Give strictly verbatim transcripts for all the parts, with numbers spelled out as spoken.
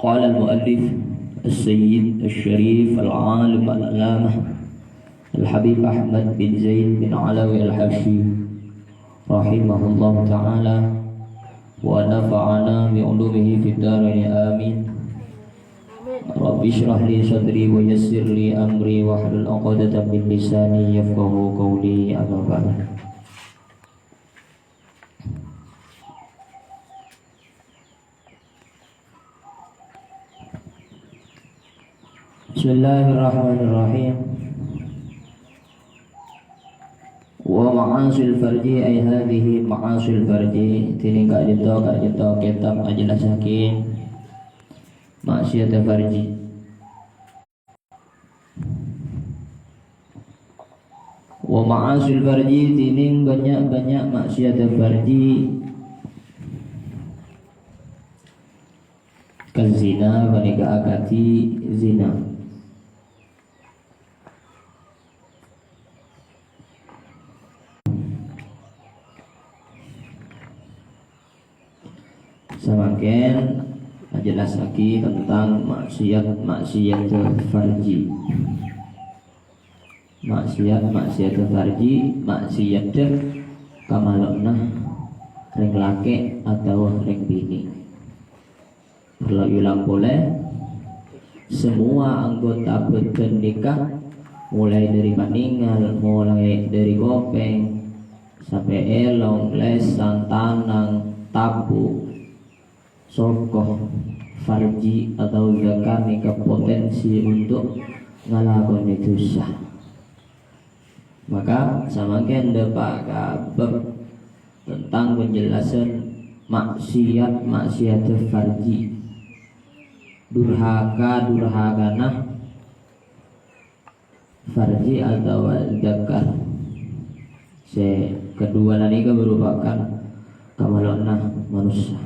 Qala al-mu'allif as-sayyid asy-syarif al-alim al-allamah Al-Habib Ahmad bin Zain bin Alawi Al-Habsyi rahimahullahu ta'ala wa nafa'ana bi ulumihi fid darain, amin. Rabbi shrah li sadri wa yassir li amri wahlul 'uqdatam min lisani yafqahu qawli, amma ba'du. Bismillahirrahmanirrahim. Wa ma'asil farji, ay hadhihi ma'asil farji, dhinèng ka'dinto, ka'dinto kètab ajellasaghi ma'siyadda farji. Wa ma'asil farji, dhinèng bânnya'-bânnya' ma'siyadda farji. Kal zina, panèka akadhi zina. Samangkèn ajellasaghi tentang ma'siyat-ma'siyat farji. Ma'siyat-ma'siyat farji, ma'siyat kamalo'na rèng lakè' otabâ rèng binè'. Parlo èulang polè, semua anggota bhâdhân nèka, molaè dâri panèngal, molaè dâri kopèng, sampè' èlong, lèsan, tanang, tabu', soko, farji otabâ dzakar nèka potensi untuk ngalakonè dhusa. Maka samangkèn dâpa' ka bab tentang penjelasan ma'siyat-ma'siyat farji. Durhaka-durhakana farji otabâ dzakar. Sè kaduwâna nèka merupakan kamalo'na manossa.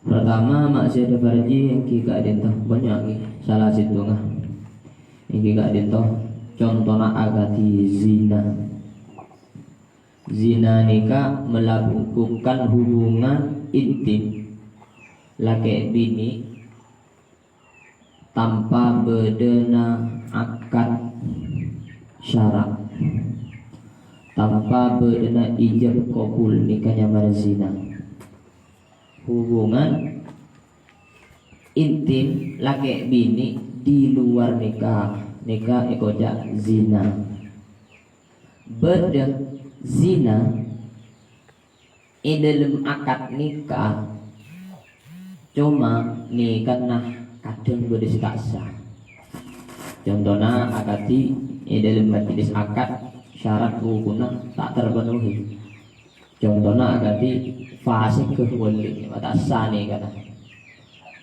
Pertama, ma'siyat farji èngghi ka'dinto, bânnya' ghi, sala sèttonga. Èngghi ka'dinto, contona akadhi zina. Zina nèka melakukan hubungan intim lakè' binè' tanpa bâdâna akad syara', tanpa bâdâna ijab kabul, nèka nyamana zina. Hubungan intim lakè' binè' di luar nikah, nèka èkoca' zina. Bâdâ zina è dâlem akad nikah, coma nikana kadhâng bâdâ sè ta' sah. Contona akadhi è dâlem majelis akad, syarat rukunna ta' terpenuhi. Contona akadhi fasèk ghâ wali, ta' sah nikana.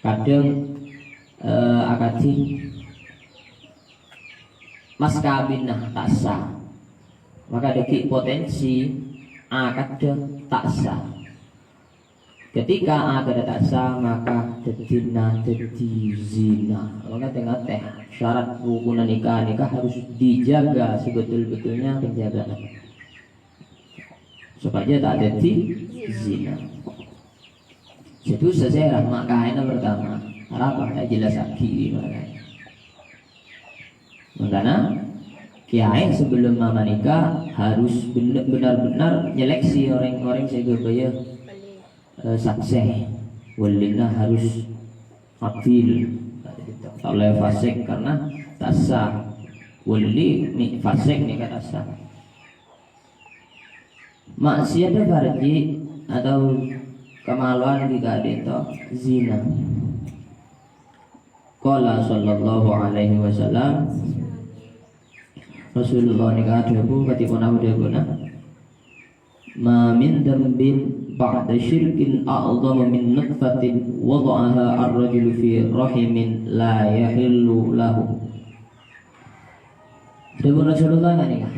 Kadhâng, eh, akadhi mas kawinna ta' sah. Maka dhâggi' potensi akadda ta' sah. Ketika akadda ta' sah, maka dhâddhina dhâddhi zina. Maka tè-ngatè, syarat rukunna nikah, nikah harus dijaga sebetul-betulnya penjagaan. Sopajâ ta' dhâddhi zina. Sè dhusa sèra, ma' kaèna pertama. Arapa? Ta' jelasaghi ma' kaèna. Mangkana, kiyaè sebelum mamanika harus ben-, benar-benar nyeleksi orèng-orèng sè ghâbâyâ, eh, saksè. Walina harus adil. Ta' ollè fasèk karena ta' sah. Wali mè' fasèk nèka ta' sah. Maksiat farji atau kamaluan ghi' ka'dinto zina. Qala sallallahu alaihi wasallam, Rasulullah nèka adhâbu, kadhi ponapa dhâbuna? "Ma min dzambin ba'da syirkin a'dhamu min nutfatin wada'aha ar-rajulu fi rahimin la yahillu lahu." Dhâbu Rasulullah nèka,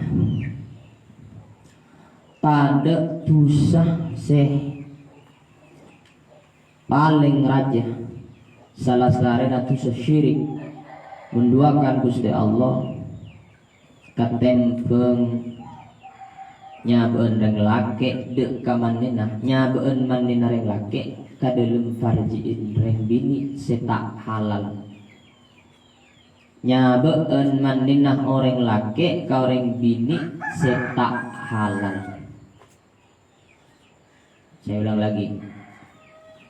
tadâ' dhusa sè palèng rajâ, sala-salarèna dhusa syirik, menduakan Ghustè Allah, katèmbhâng nyabâ'ân rèng lakè' dâ' ka mannèna, nyabâ'ân mannèna rèng lakè', ka dâlem farji'in rèng binè' sè ta' halal. Nyabâ'ân mannèna orèng lakè' ka orèng binè' sè ta' halal. Saya ulang lagi.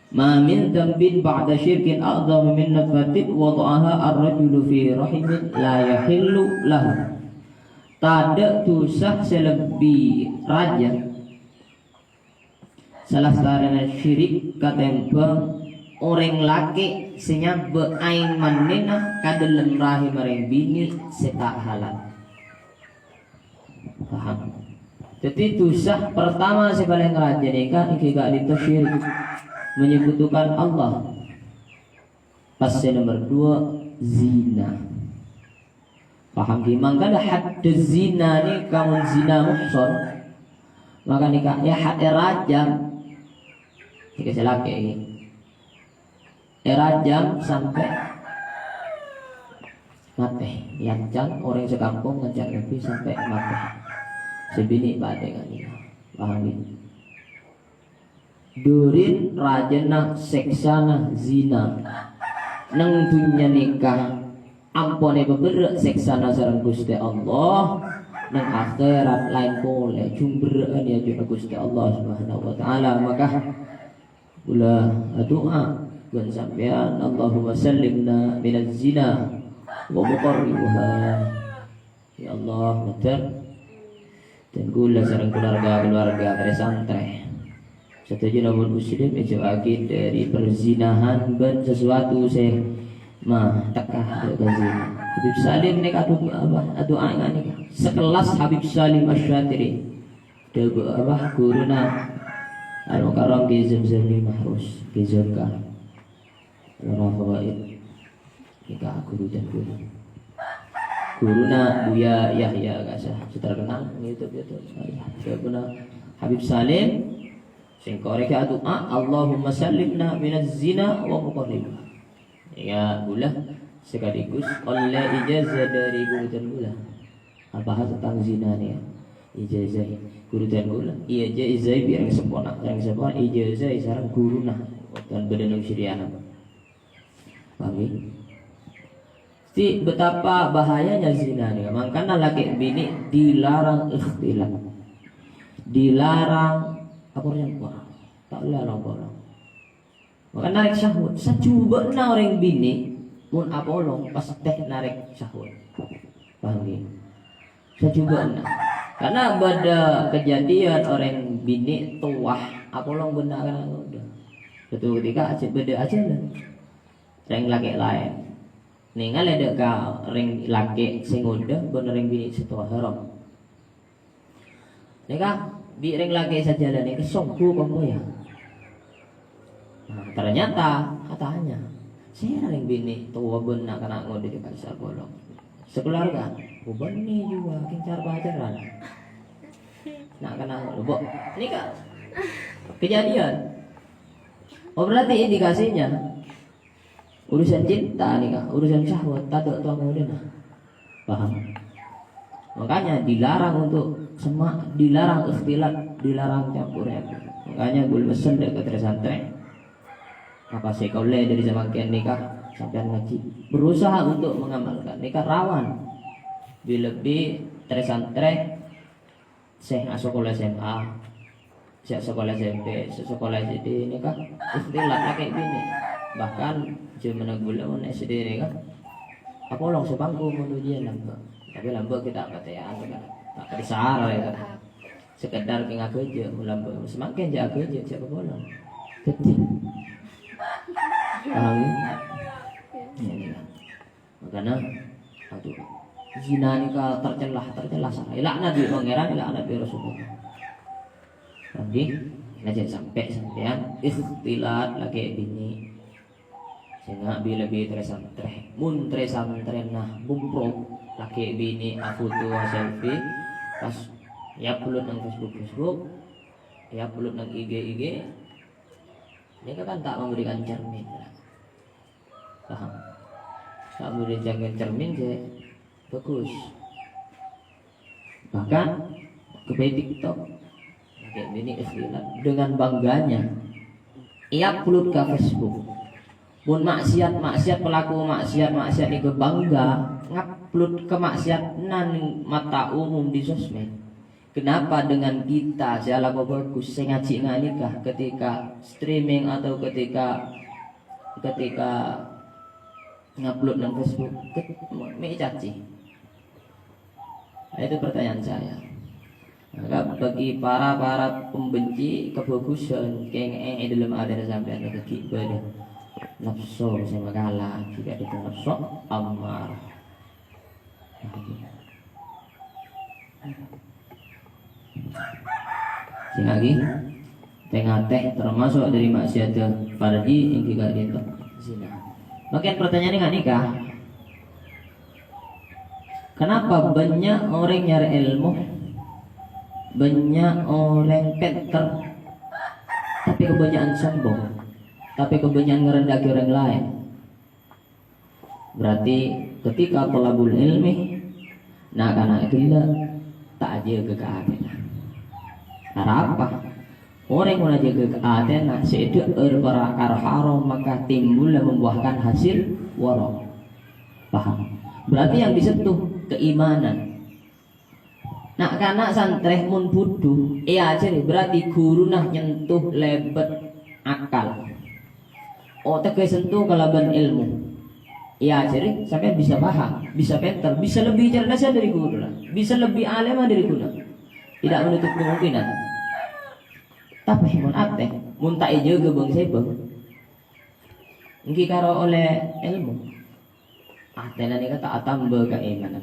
Ma min dzambin ba'da syirkin a'dhamu min nafaqatin wada'aha ar-rajulu fi rahimin la yahillu lahu. Tadâ' dhusa sè lebbi rajâ salastarèna syirik katèmbhâng orèng lakè' sè nyabâ' aèng mannèna ka dâlem rahimma rèng binè' sè ta' halal. Paham? Dhâddhi, dhusa pertama sè palèng rajâ nèka èngghi ka'dinto syirik, menyekutukan Allah. Pas sè nomer dua, zina. Paham ghi? Mangkana hadduz zina nèka mon zina muhsan, maka nèka ya had èrajam. Nèka sè lakè' ghi. Èrajam sampè' matè. Èancan orèng sakampong ngancan Nabi sampè' matè. Sè binè' padâ ka'dinto. Paham ghi? Durin rajâna sèksana zina. Neng dhunnya nèka ampon èpaberrâ' sèksana sareng Ghustè Allah. Neng akhèrat laèn polè, jung berrâ'ân è ajunanna Ghustè Allah Subhanahu wa Ta'ala. Maka kaulâ adu'a bân sampèyan, Allahumma sallimna minaz zina wa muqarribuha. Ya Allah, moghâ dhân kaulâ sareng keluarga-keluarga trè-santrè sadhâjâna umat muslim èjhâuwaghi dâri perzinahan bân sesuatu sè mateka dâ' ka zina. Habib Salim nèka adu-, apa, adu'a nèka. Sekelas Habib Salim Asy-Syatiri. Dhâbu apa, ghuruna Al-Mukarram Kiai Zamzami Mahrus, Kiai Zaka. Loro Fawaid. Nèka ghuru dhân kaulâ. Ghuruna Buya Yahya Kasa, sè terkenal neng YouTube, YouTube. Dhâbuna Habib Salim, sèngko' rèya adu'a, "Allahumma sallimna minaz zina wa muqarribah." Ya, kaulâ sekaligus ollè ijazah dâri ghuru dhân kaulâ. Abahas tentang zina nèka. Ijazah ghuru dhân kaulâ. Ijazah bi' rèng seppona, rèng seppona ijazah sareng ghuruna. Dhân bâdâ neng Suryana. Paham, ghi? Jadi, betapa bahayanya zina nèka. Mangkana lakè' binè' dilarang ikhtilat. Dilarang apa, nyampor. Ta' ollè along-polong. Maka narèk syahwat. Sajhubâ'na orèng binè' mon apolong, pastè narèk syahwat. Paham, ghi? Sajhubâ'na. Karena bâdâ kejadian orèng binè' towa apolong bân na'-kana' ngodâ. Satu ketika ajâ-, bâdâ ajhâlân. Rèng lakè' laèn. Nèngalè dâ' ka rèng lakè' sè ngodâ bân rèng binè' sè towa haram. Nèka, bi' rèng lakè' sajhâlân nèka songgu kompoyya. Nah, ternyata katanya, "Sèra rèng binè' towa bân na'-kana' ngodâ dâ' ka sè apolong?" Sakeluarga, "Oh, bânnè jiyâ, kèng car-pacaran." Na'-kana' ngodâ, bo, nèka kejadian. Oh, berarti indikasinya urusan cinta nèka, urusan syahwat, tadâ' towa ngodâna. Paham? Makanya dilarang untuk semak, dilarang ikhtilat, dilarang campur aduk. Makanya ghulâ mesen dâ' ka trè-santrè. Apa sè kaulâ dâri samangkèn nèka, sampèyan ngajhi. Berusaha untuk mengamalkan. Nèka rawan. Bi-, lebbi trè-santrè sè asakola S M A, sè asakola S M P, sè asakola S D nèka ikhtilat lakè' binè'. Bahkan jhâmanna ghulâ mon S D nèka apolong sapangku mon ujian lambâ'. Tapè lambâ' ghi' ta' patè anu, kan. Ta' pèrsara, ya, kan. Sekedar kèng aghâjâ' mon lambâ'. Samangkèn jhâ' aghâjâ', jhâ' papolong. Dhâddhi. Paham, ya? Ya, nèka. Makana, aduh, zina nèka tercela, tercela sanget. Èla'na bi' Pangèran, èla'na bi' Rasulullah. Tapi, aja sampè' sampèyan ikhtilat lakè' binè'. Sènga' bi-, lebbi trè-santrè. Mon trè-santrèna bumprok, lakè' binè' afoto, aselfie, pas èupload neng Facebook, Facebook, èupload neng I G, I G, nèka kan ta' memberikan cermin. Paham? Sa'at mudhun jhâ' cermin sè bhâghus. Bahkan, ghâbây TikTok. Lakè' binè' ikhtilat dengan bangganya. è-upload ka Facebook. Mon maksiat-maksiat, pelaku maksiat-maksiat nèko bangga ngupload kamaksiatan neng mata umum di sosmed. Kenapa dengan kita sè alako bagus, sè ngajhi nganèka, ketika streaming atau ketika, ketika ngupload neng Facebook, ket-, me' ècaci? Nah, itu pertanyaan saya. Maka bagi para, para pembenci kebagusan, kèngèng è dâlem atèna sampèyan nèka ghi' bâdâ napso sè makala, ghi' bâdâ napso ammarah. Sè lagi, tè-ngatè termasuk dâri maksiat farji èngghi ka'dinto zina. Mangkèn pertanyaanna nganèka, kenapa banyak orang nyari ilmu, banyak orang pinter, tapi kebanyakan sombong, tapi kebanyakan ngerendahkan orang lain? Berarti ketika thalabul ilmi, na'-kana' ghellâ' ta' ajâgâ ka atèna. Arapa? Orèng mon ajâgâ ka atèna, sè èdhâ'âr parakara haram, maka timbul membuahkan hasil haram. Paham? Berarti yang disentuh keimanan. Na'-kana' santrè mon budhu èajhâri, berarti ghuruna nyentuh lèbât akal. Otegghâ èsentuh kalabân ilmu. Èajhâri, sampèyan bisa paham, bisa pinter, bisa lebih cerdas dâri ghuruna, bisa lebih alim dâri ghuruna. Tidak menutup kemungkinan. Tapè mon atè, mon ta' èjâgâ bâng-sèbâng, èngghi karo ollè ilmu. Atèna nèka ta' atamba kaimanan.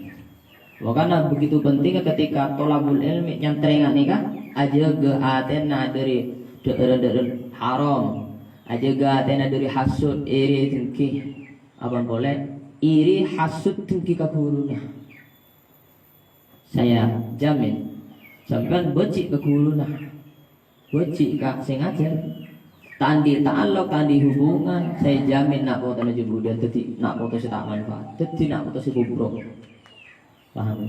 Makana begitu pentingnya ketika thalabul ilmi, nyantrè nganèka, ajâgâ atèna dâri dhâ'âr-dhâ'âr haram, ajâgâ atèna dâri hasud, iri, dengki. Apa polè? Iri, hasud, dengki ka ghuruna. Saya jamin, sampèyan bâji' ka ghuruna. Bâji' ka sè ngajhâr. Ta' andi' ta'alluk, ta' andi' hubungan, saya jamin na' potona jhubudhiyân dhâddhi na' poto sè ta' manfaat, dhâddhi na' poto sè bobrok. Paham?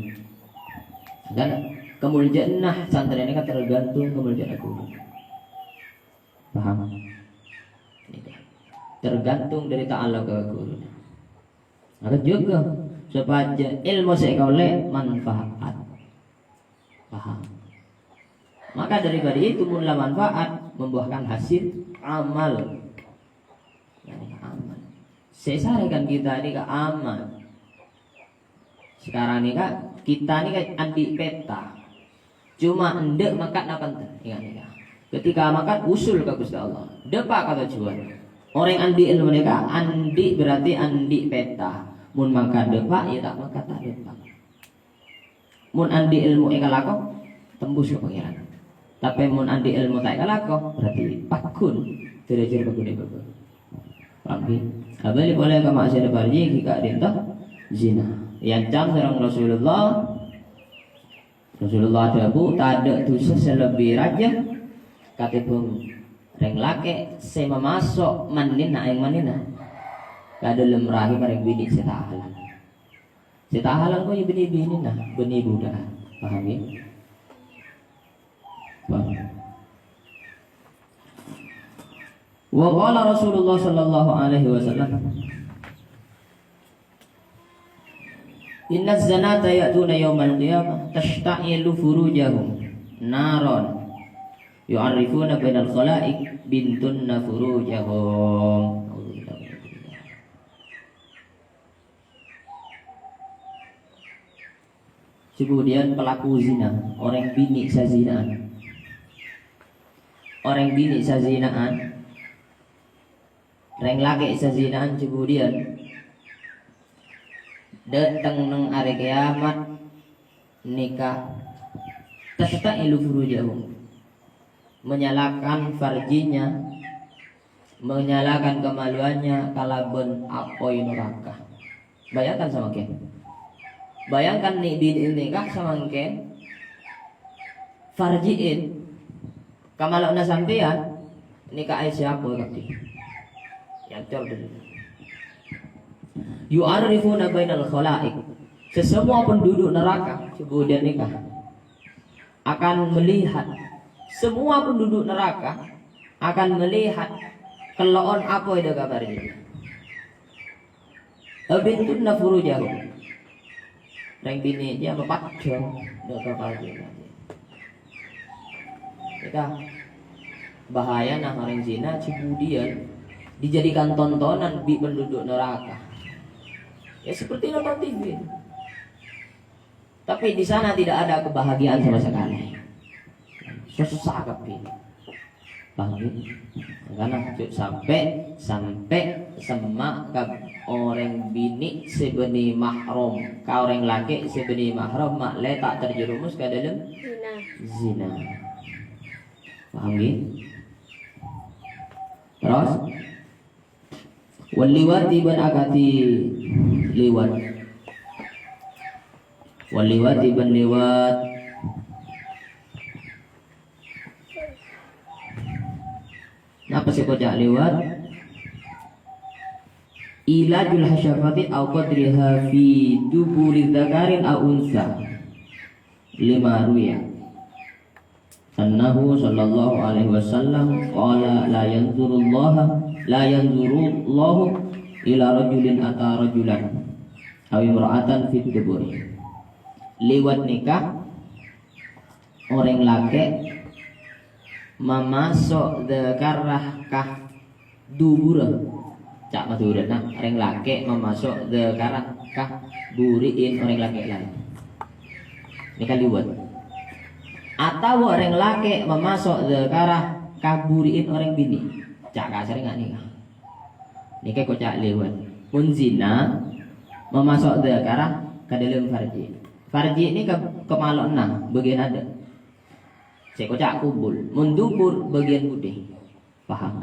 Dan kamoljâ'ânna santrè nèka tergantung kamoljâ'ânna ghuru. Paham? Tergantung dâri ta'alluk ka ghuru. Maka jâgâ sopajâ ilmu sè èkaollè manfaat. Paham? Maka daripada itu, mon la manfaat, membuahkan hasil amal. Amal. Sè èsarè kan kita nèka amal. Sekarang nèka, kita nèka andi' peta. Cuma endâ' mangkat napa enten. Ingat nèka. Ketika mangkat, usul ka Ghustè Allah. Dâpa' ka tojjhuwân. Orèng andi' ilmu nèka, andi' berarti andi' peta. Mon mangkat dâpa', ya ta' mangkat ta' dâpa'. Mon andi' ilmu èkalako, tembus ka Pangèran. Tapè mon andi' ilmu ta' èkalako, berarti pagghun. Dâri ajhâr pagghun è bâbâ. Paham, ghi? Abâli polè ka maksiat farji, ghi ka'dinto zina. Èancam sareng Rasulullah. Rasulullah adhâbu, "Tadâ' dhusa sè lebbi rajâ katèmbhâng rèng lakè' sè mamaso' mannèna, aèng mannèna, ka dâlem rahimma rèng binè' sè ta' halal." Sè ta' halal kok ya bânnè binèna, bânnè budhâ'ân. Paham, ya? Paham. Wa qala Rasulullah sallallahu alaihi wasallam, "Inna zanata ya'tuna yaumal qiyamah tashta'ilu furujahum naron yu'arrifuna bainal khalaiq bintunna furujahum." Kemudian pelaku zina, orèng binè' sazina'an. Orèng binè' sazina'an, rèng lakè' sazina'an, kemudian dâteng neng arè kiamat nèka tashta'ilu furujahum. Menyalakan farjinya, menyalakan kemaluannya kalabân apoy neraka. Bayangkan samangkèn. Bayangkan nè' binè' nèka samangkèn farji'in kamalowanna sampèyan nèka aèssè apoy kabbhi. Yancor dulu. Yu'arrifuna bainal khalaiq. Sesemua penduduk neraka, kemudian nèka akan melihat, semua penduduk neraka akan melihat Kello'on apoy dâ' ka farji. Abintunna furujahum. Rèng binè' jâ' mapaddhâng dâ' ka farji. Èka bahayana orèng zina, jhâ' budiyân dijadikan tontonan bi' penduduk neraka. Ya, seperti nonton T V. Tapi di sana tidak ada kebahagiaan sama sekali. Sossa kabbhi. Paham, ghi? Makana jhâ' sampè', sampè' semma' ka orèng binè' sè bânnè mahram, ka orèng lakè' sè bânnè mahram, ma' lè ta' terjerumus ka dâlem Zina. Zina. Paham, ghi? Terros? Wal liwati bân akadhi liwat. Wal liwati bân liwat. Napa sè èkoca' liwat? Ilajul hasyafati au qadriha fi duburi dzakarin au unsa. Lima ruya. Annahu sallallahu alaihi wasallam qala, "La yanzurullahu, la yanzurullahu ila rajulin ata rajulan aw imra'atan fid dubur." Liwat nèka, orèng lakè' mamaso' dzakarra ka dubura. Ca' Madhurâna, orèng lakè' mamaso' dzakarra ka buri'in orèng lakè' laèn. Nèka liwat. Atawa orèng lakè' mamaso' dzakarra ka buri'in orèng binè'. Ca' kasarra nga' nèka. Nèka èkoca' liwat. Mon zina, mamaso' dzakarra ka dâlem farji. Farji nèka kamalo'anna bâgiyân adâ'. Sè èkoca' kubul. Mon dubur bâgiyân budi. Paham?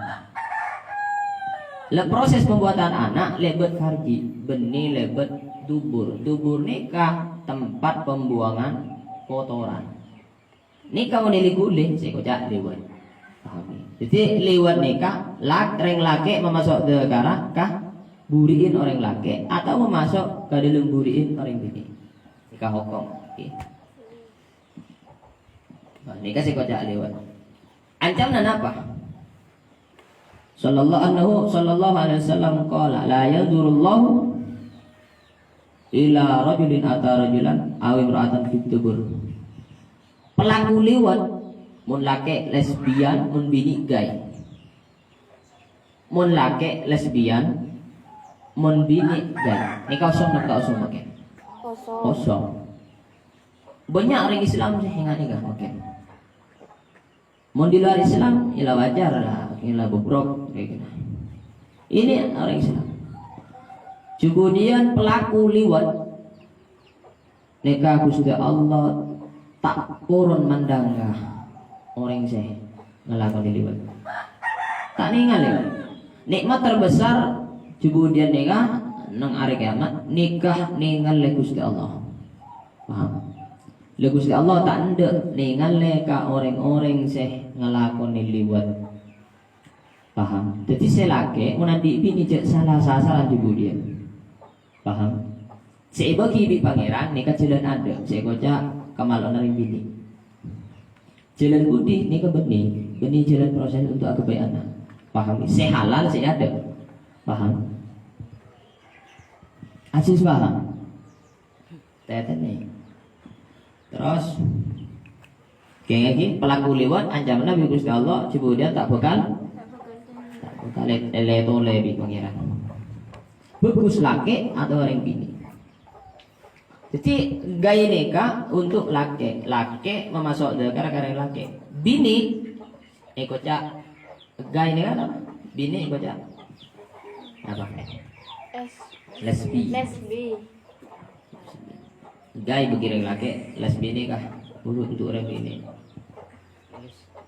Lah, proses pembuatan anak lèbât farji, bânnè lèbât dubur. Dubur nèka tempat pembuangan kotoran. Nèka mon èlè-ghulè, sè èkoca' liwat. Paham, ya? Dhâddhi, liwat nèka, lak-, rèng lakè' mamaso' dzakarra ka buri'in orèng lakè', atau mamaso' ka dâlem buri'in orèng binè'. Nèka hokom. Oke. Nah, nèka sè èkoca' liwat. Ancamna napa? Sallallahu annahu, sallallahu alaihi wasallam qala, "La yanzurullahu ila rajulin ata rajulan aw imra'atan fid dubur." Pelaku liwat, mon lakè' lesbian, mon binè' gay. Mon lakè' lesbian, mon binè' gay. Nèka osom napa ta' osom, Kè? Osom. Osom. Bânnya' orèng Islam sè enga' nèka, oke. Mon di luar Islam, ya la wajar lah, ya la bobrok, kayak gitu. Ini orang Islam. Kemudian pelaku liwat, nèka Ghustè Allah ta' poron mandhâng ka orèng sè ngalakonè liwat. Ta' nèngalè. Nikmat terbesar, kemudian nèka, neng arè kiamat, nèka nèngalè Ghustè Allah. Paham? Lha, Ghustè Allah ta' endâ' nèngalè ka orèng-orèng sè ngalakonè liwat. Paham? Dhâddhi sè lakè' mon andi' binè jhâ' sala sasaran jhâ' budiyân. Paham? Sè èbâgi bi' Pangèran nèka jhâlân adâ', sè èkoca' kamalo'anna rèng binè'. Jhâlân budi nèka bânnè, bânnè jhâlân proses untuk aghâbây ana'. Paham? Sè halal, sè adâ'. Paham? Ajhâs paham? Tètènè. Terros, kèng ghi, pelaku liwat ancamanna bi' Ghustè Allah, kemudian ta' bhâkal, ta' bhâkal ètolè bi' Pangèran. Bhâghus lakè' atabâ orèng binè'. Dhâddhi, gay nèka untuk lakè'. Lakè' mamaso' dzakarra ka rèng lakè'. Binè' èkoca' gay nèka napa? Binè' èkoca' napa? Es. Lesbi. Lesbi. Gay bâgi rèng lakè', lesbi nèka untuk rèng binè'.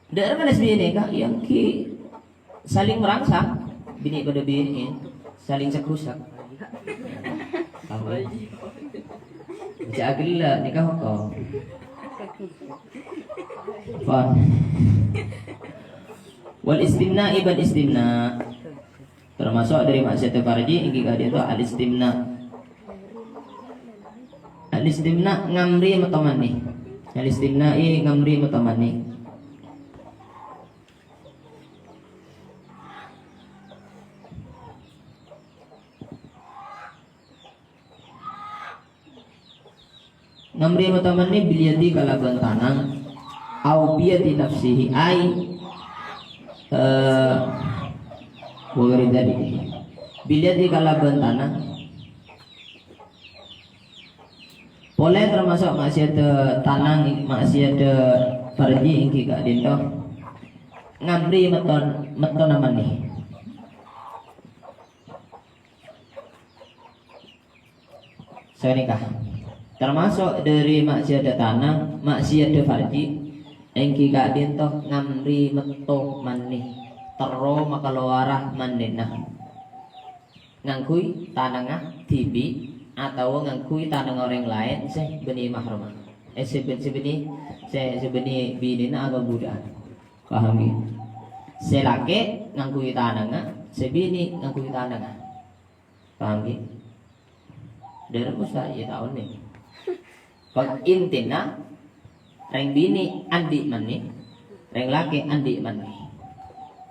Dâ' rèng lesbi nèka, ènggi saling merangsang, binè' padâ binè', saling sèk-rusak. Apa? Jhâ' ghellâ', nèka hokom. Pon. Wal istimna' bân istimna'. Termasuk dâri maksiat farji ènggi ka'dinto al-istimna'. Al-istimna' ngamri matomanè. Al-istimna' ngamri matomanè. Ngamri mètto manè bil yadi kalabân tanang, au biyadi nafsihi ai, eh, wa ghairi dzalik. Bil yadi kalabân tanang. Polè tamaso' maksiat tanang, maksiat farji èngghi ka'dinto ngamri mètto, mètto manè. Sapanèka. Tamaso' dhâri maksiat tanang, maksiat farji, èngghi ka'dinto ngamri mètto manè, terro makalowara manèna. Ngangghuy tanangnga dhibi' otabâ ngangghuy tanangnga orèng laèn sè bânnè mahroma. Eh, sè bân-, sè bânnè, sè, sè bânnè binèna otabâ budhâ'ân. Paham, ghi? Sè lakè' ngangghuy tanangnga, sè binè ngangghuy tanangnga. Paham, ghi? Dhârâ Musa, iyâ ta' onèng. Pag-, intina, rèng binè' andi' manè, rèng lakè' andi' manè.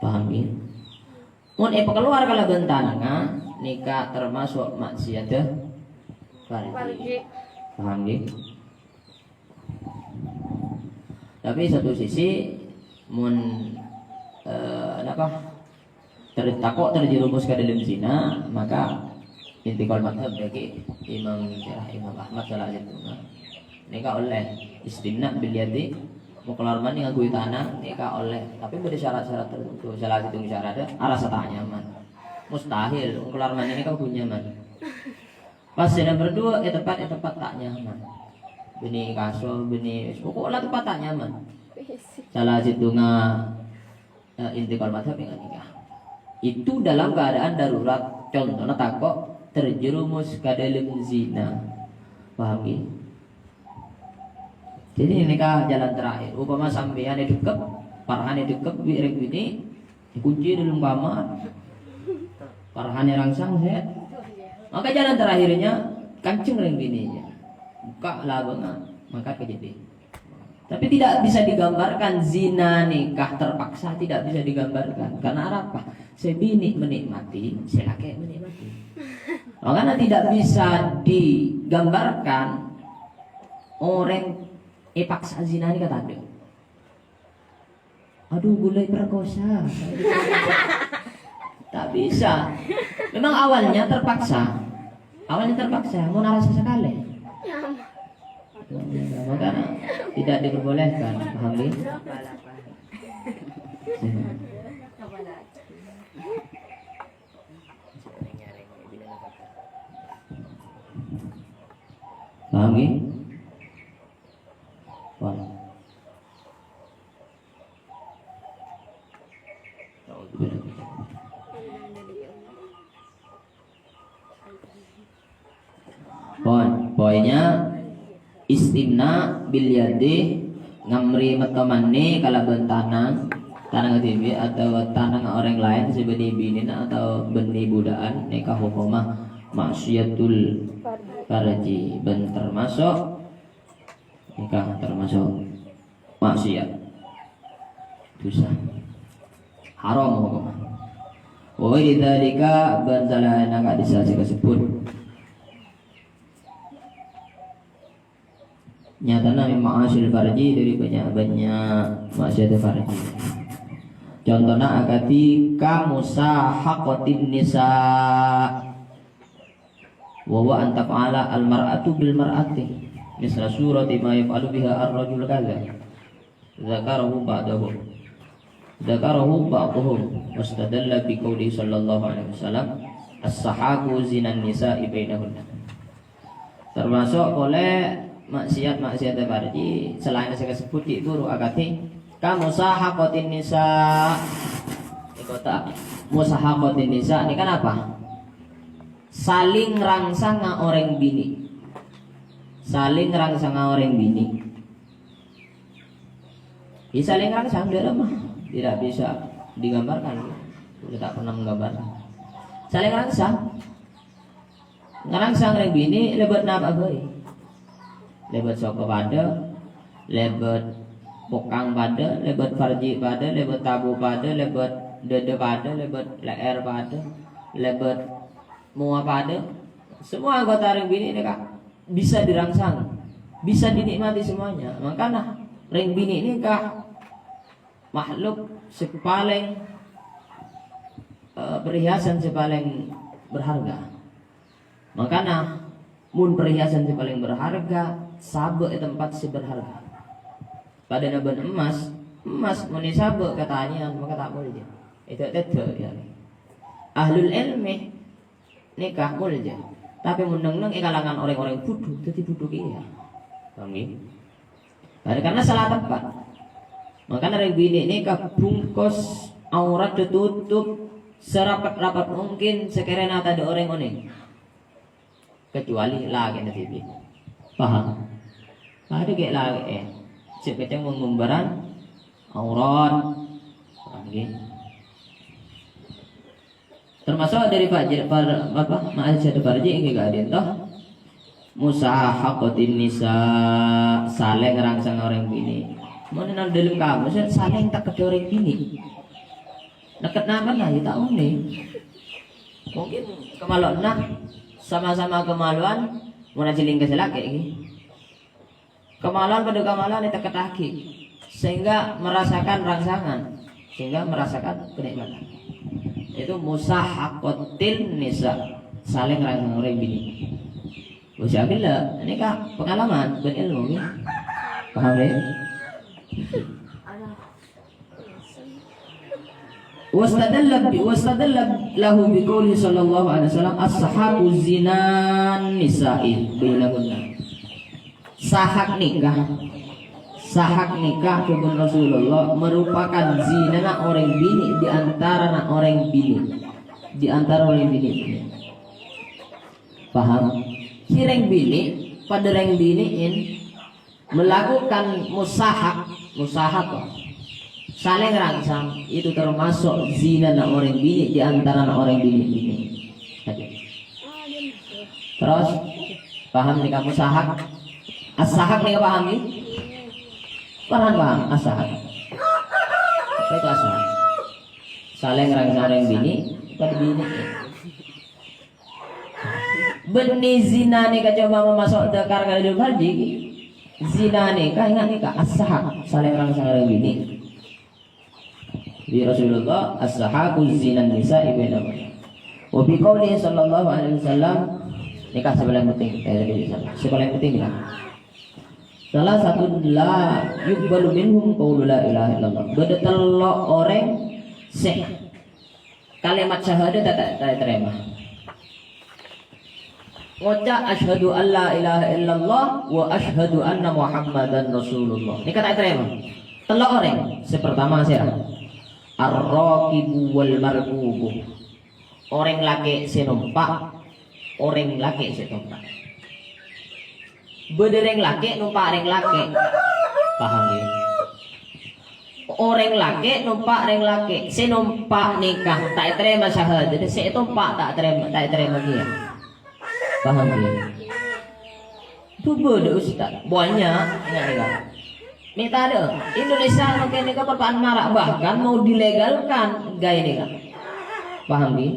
Paham, ghi? Mon èpakalowar kalabân tanangnga, nèka tamaso' maksiat farji. Farji. Paham, ghi? Tapè satu sisi, mon, eh, napa, ter-, tako' terjerumus ka dâlem zina, maka intiqal madhab dhâggi' Imam Syafi'i, Imam Ahmad, salah sèttongnga. Nèka ollè istimna' bil yadi, mon kalowar manè ngangghuy tanang, nèka ollè. Tapè bâdâ syarat-syarat tertentu. Salah sèttong syarat, arassa ta' nyaman. Mustahil, mon kalowar manè nèka kodhu nyaman. Pas sè nomer dua, è tempat, è tempat ta' nyaman. Bânnè kasor, bânnè, pokokna tempat ta' nyaman. Salah sèttongnga, eh, intiqal madhab nèka. Itu dalam keadaan darurat, contohnya tako' terjerumus ka dâlem zina. Paham, ghi? Jadi, nèka jalan terakhir. Upama sampèyan èdhekep, Farhan èdhekep bi' rèng binè', èkunci dâlem kamar. Farhan èrangsang, sè. Maka jalan terakhirnya, kancèng rèng binè'na. Buka labângnga, mangkat ka jeddhing. Tapi tidak bisa digambarkan zina nikah terpaksa, tidak bisa digambarkan. Karena apa? Sè binè' menikmati, sè lakè' menikmati. Makanya tidak bisa digambarkan orèng èpaksa zina nèka tadâ'. Aduh, ghulâ èperkosa. Tak bisa. Memang awalnya terpaksa. Awalnya terpaksa, mon arassa sakalè. Makanya tidak diperbolehkan, paham, ghi? Paham, ghi? Paham. Pon, poinnya istimna bil yadi, ngamri metto manè kalabân tanang, tanang dhibi' atabâ tanang orèng laèn sè bânnè binèna atabâ bânnè budhâ'ân, nèka hokomma maksiatul farji, bân termasuk Nèka termasuk maksiat. Dosa. Haram hukumma. Wa ghairi dzalika, bân salaènna ka'dissa' sè kasebbhut. Nyatana min ma'asil farji, dhâri bânnya'-bânnya' maksiat farji. Contona akadhi kamusahaqatin nisa. Wa huwa an taf'ala al-mar'atu bil mar'ati misla surati ma yaf'alu biha ar-rajul kadza. Dzakarahu ba'dhum. Dzakarahu ba'dhum. Wastadalla bi qaulihi sallallahu alaihi wasallam, "As-sahaqu zinan nisa'i bainahunna." Termasuk polè maksiat-maksiat farji, salaèn sè kasebbhut ghi' bhuru akadhi kamusahaqatin nisa. Nèko ta', musahaqatin nisa nèka napa? Saling rangsanga orèng binè'. Saling rangsanga orèng binè'. Saling rangsang dalam mah tidak bisa digambarkan. Kita tak pernah menggambarkan. Saling rangsang. Ngarangsang rèng binè' lèbât napa bhâi? Lèbât soko padâ, lèbât pokang padâ, lèbât farji padâ, lèbât tabu padâ, lèbât dâdâ padâ, lèbât lè'èr padâ, lèbât mowa padâ. Semua anggota rèng binè' nèka bisa dirangsang. bisa dinikmati semuanya. Mangkana rèng binè' nèka makhluk sè palèng, eh, perhiasan sè palèng berharga. Mangkana mon perhiasan sè palèng berharga, sabâ' è tempat sè berharga. Padâna bân emmas, emmas mon èsabâ' ka tanèyan, maka ta' molja. Èdâ'-tèdâ', ya. Ahlul ilmi nèka molja. Tapè mon neng-enneng è kalangan orèng-orèng budhu, dhâddhi budhu kèya. Paham, ghi? Nah, karena salah tempat. Mangkana rèng binè' nèka bungkos aurat, tutup serapet-rapet mungkin sakèrana tadâ' orèng onèng. Kecuali lakèna dhibi'. Paham? Tadâ' ghi' lakè', eh. Sè kencèng mon ngombaran aurat. Paham, ghi? Termasuk dâri fajr, par-, apa, ma'al jadu farji èngghi ka'dinto. Musahaqatin nisa, salèng rangsang orèng binè'. Mon nang dâlem kamus, salèng tekkeddhâ orèng binè'. Neket napa, nah, ya ta' onèng. Mungkin kamalowanna, sama-sama kamalowan, mon ajhâlingka sè lakè', ghi. Kamalowan padâ kamalowan ètekkettaghi, sehingga merasakan rangsangan, sehingga merasakan kenikmatan. Itu musahaqatin nisa, salèng rangsang orèng binè'. Wis, ambil lah, ini kan pengalaman, bukan ilmu, ya. Paham, ya? Wastadalla bi-, wastadalla lahu biqaulihi sallallahu alaihi wasallam, "As-sahaqu zinan nisa'i bainahunna." Sahak nikah. Sahak nikah, kebun Rasulullah, merupakan zinana orèng binè' di antarana orèng binè'. Di antara orèng binè'. Paham? Sè rèng binè', padâ rèng binè'en melakukan musahak, musahak, salèng rangsang, itu termasuk zinana orèng binè' di antarana orèng binè'-binè'. Terros, paham nèka musahak? As-sahak nèka paham, ghi? Paham, paham, as-sahak. Apa itu as-sahak? Salèng rangsang orèng binè', padâ binè'. Bânnè zina nèka coma mamaso' dhâkar ka dâlem farji, ghi. Zina nèka, enga' nèka, as-sahak, salèng rangsang orèng binè'. Bi Rasulullah, "As-sahaqu zinan nisa'i bainahunna." Wa bi qaulihi sallallahu alaihi wasallam, nèka sè palèng penting, eh, tadi bisa. Sè palèng penting nèka. Salasatun la yuqbalu minhum qaulu la ilaha illallah. Bâdâ tello' orèng sè kalimat syahadat ta', ta', ta' ètarèma. Ngoca', "Asyhadu an la ilaha illallah wa asyhadu anna Muhammadan Rasulullah." Nèka ta' ètarèma. Tello' orèng. Sè pertama sèra? Ar-rakibu wal markubu. Orèng lakè' sè nompa', orèng lakè' sè nompa'. Bâdâ rèng lakè' nompa' rèng lakè'. Paham, ya? Orèng lakè' nompa' rèng lakè'. Sè nompa' nèka ta' ètarèma syahadat, sè ètompa' ta' tarèma, ta' ètarèma kèya. Paham, ya? Itu bâdâ, Ustaz. Banyak, ya, ya. Mè' tadâ', Indonesia mangkèn nèka perpa'an mara', bahkan mau dilegalkan ghâi nèka. Paham, ghi?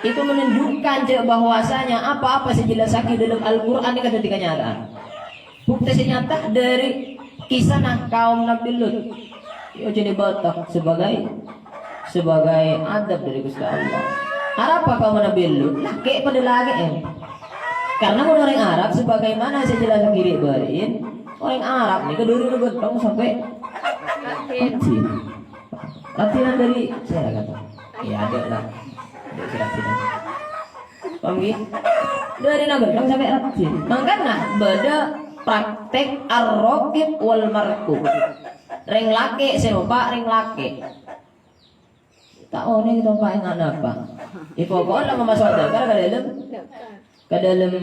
Itu menunjukkan jâ' bahwasanya apa-apa sè èjelassaghi dâlem Al-Qur'an nèka dhâddhi kanyataan. Bukti sè nyata dâri kisahna kaum Nabi Lut. Yo, jadi bâto sebagai, sebagai adab dâri Ghustè Allah. Arapa kaum Nabi Lut? Lakè' padâ lakè'en. Karena mon orèng Arab, sebagaimana sè jelas ghi' bâri'in, orèng Arab nèka dâri ghântong sampè' raddhin. Raddhinan dâri sèra kata? Ya, adâ' lah. Adâ' sè raddhinan. Paham, ghi? Dâri ghântong sampè' raddhin. Mangkana bâdâ praktek ar-rakib wal markub. Rèng lakè' sè nompa' rèng lakè'. Ta' onèng tompa'è nga' napa. È, poko'na mamaso' dhâkar ka dâlem, ka dâlem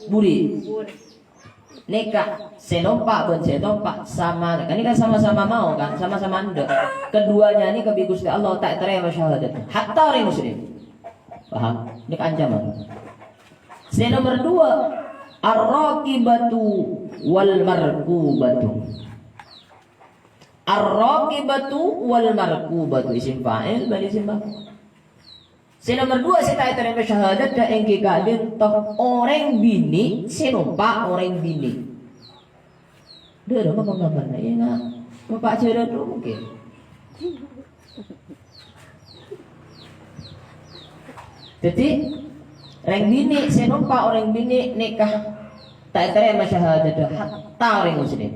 buri. Nèka sè nompa' bân sè ètompa' sama, kan nèka sama-sama mau, kan? Sama-sama endâ'. Keduanya nèka bi' Ghustè Allah ta' ètarèma syahadat. Hatta orèng muslim. Paham? Nèka ancaman. Sè nomer dua, ar-rakibatu wal markubatu. Ar-rakibatu wal markubatu, isim fa'il bân isim maf'ul. Sè nomer dua sè ta' ètarèma syahadat dâ' èngghi ka'dinto orèng binè' sè nompa' orèng binè'. Dâ' roma panggambarna, iyâ, na'. Bapa' jârâ dulu mungkin. Dhâddhi, rèng binè' sè nompa' orèng binè' nèka ta' ètarèma syahadatta hatta orèng muslim.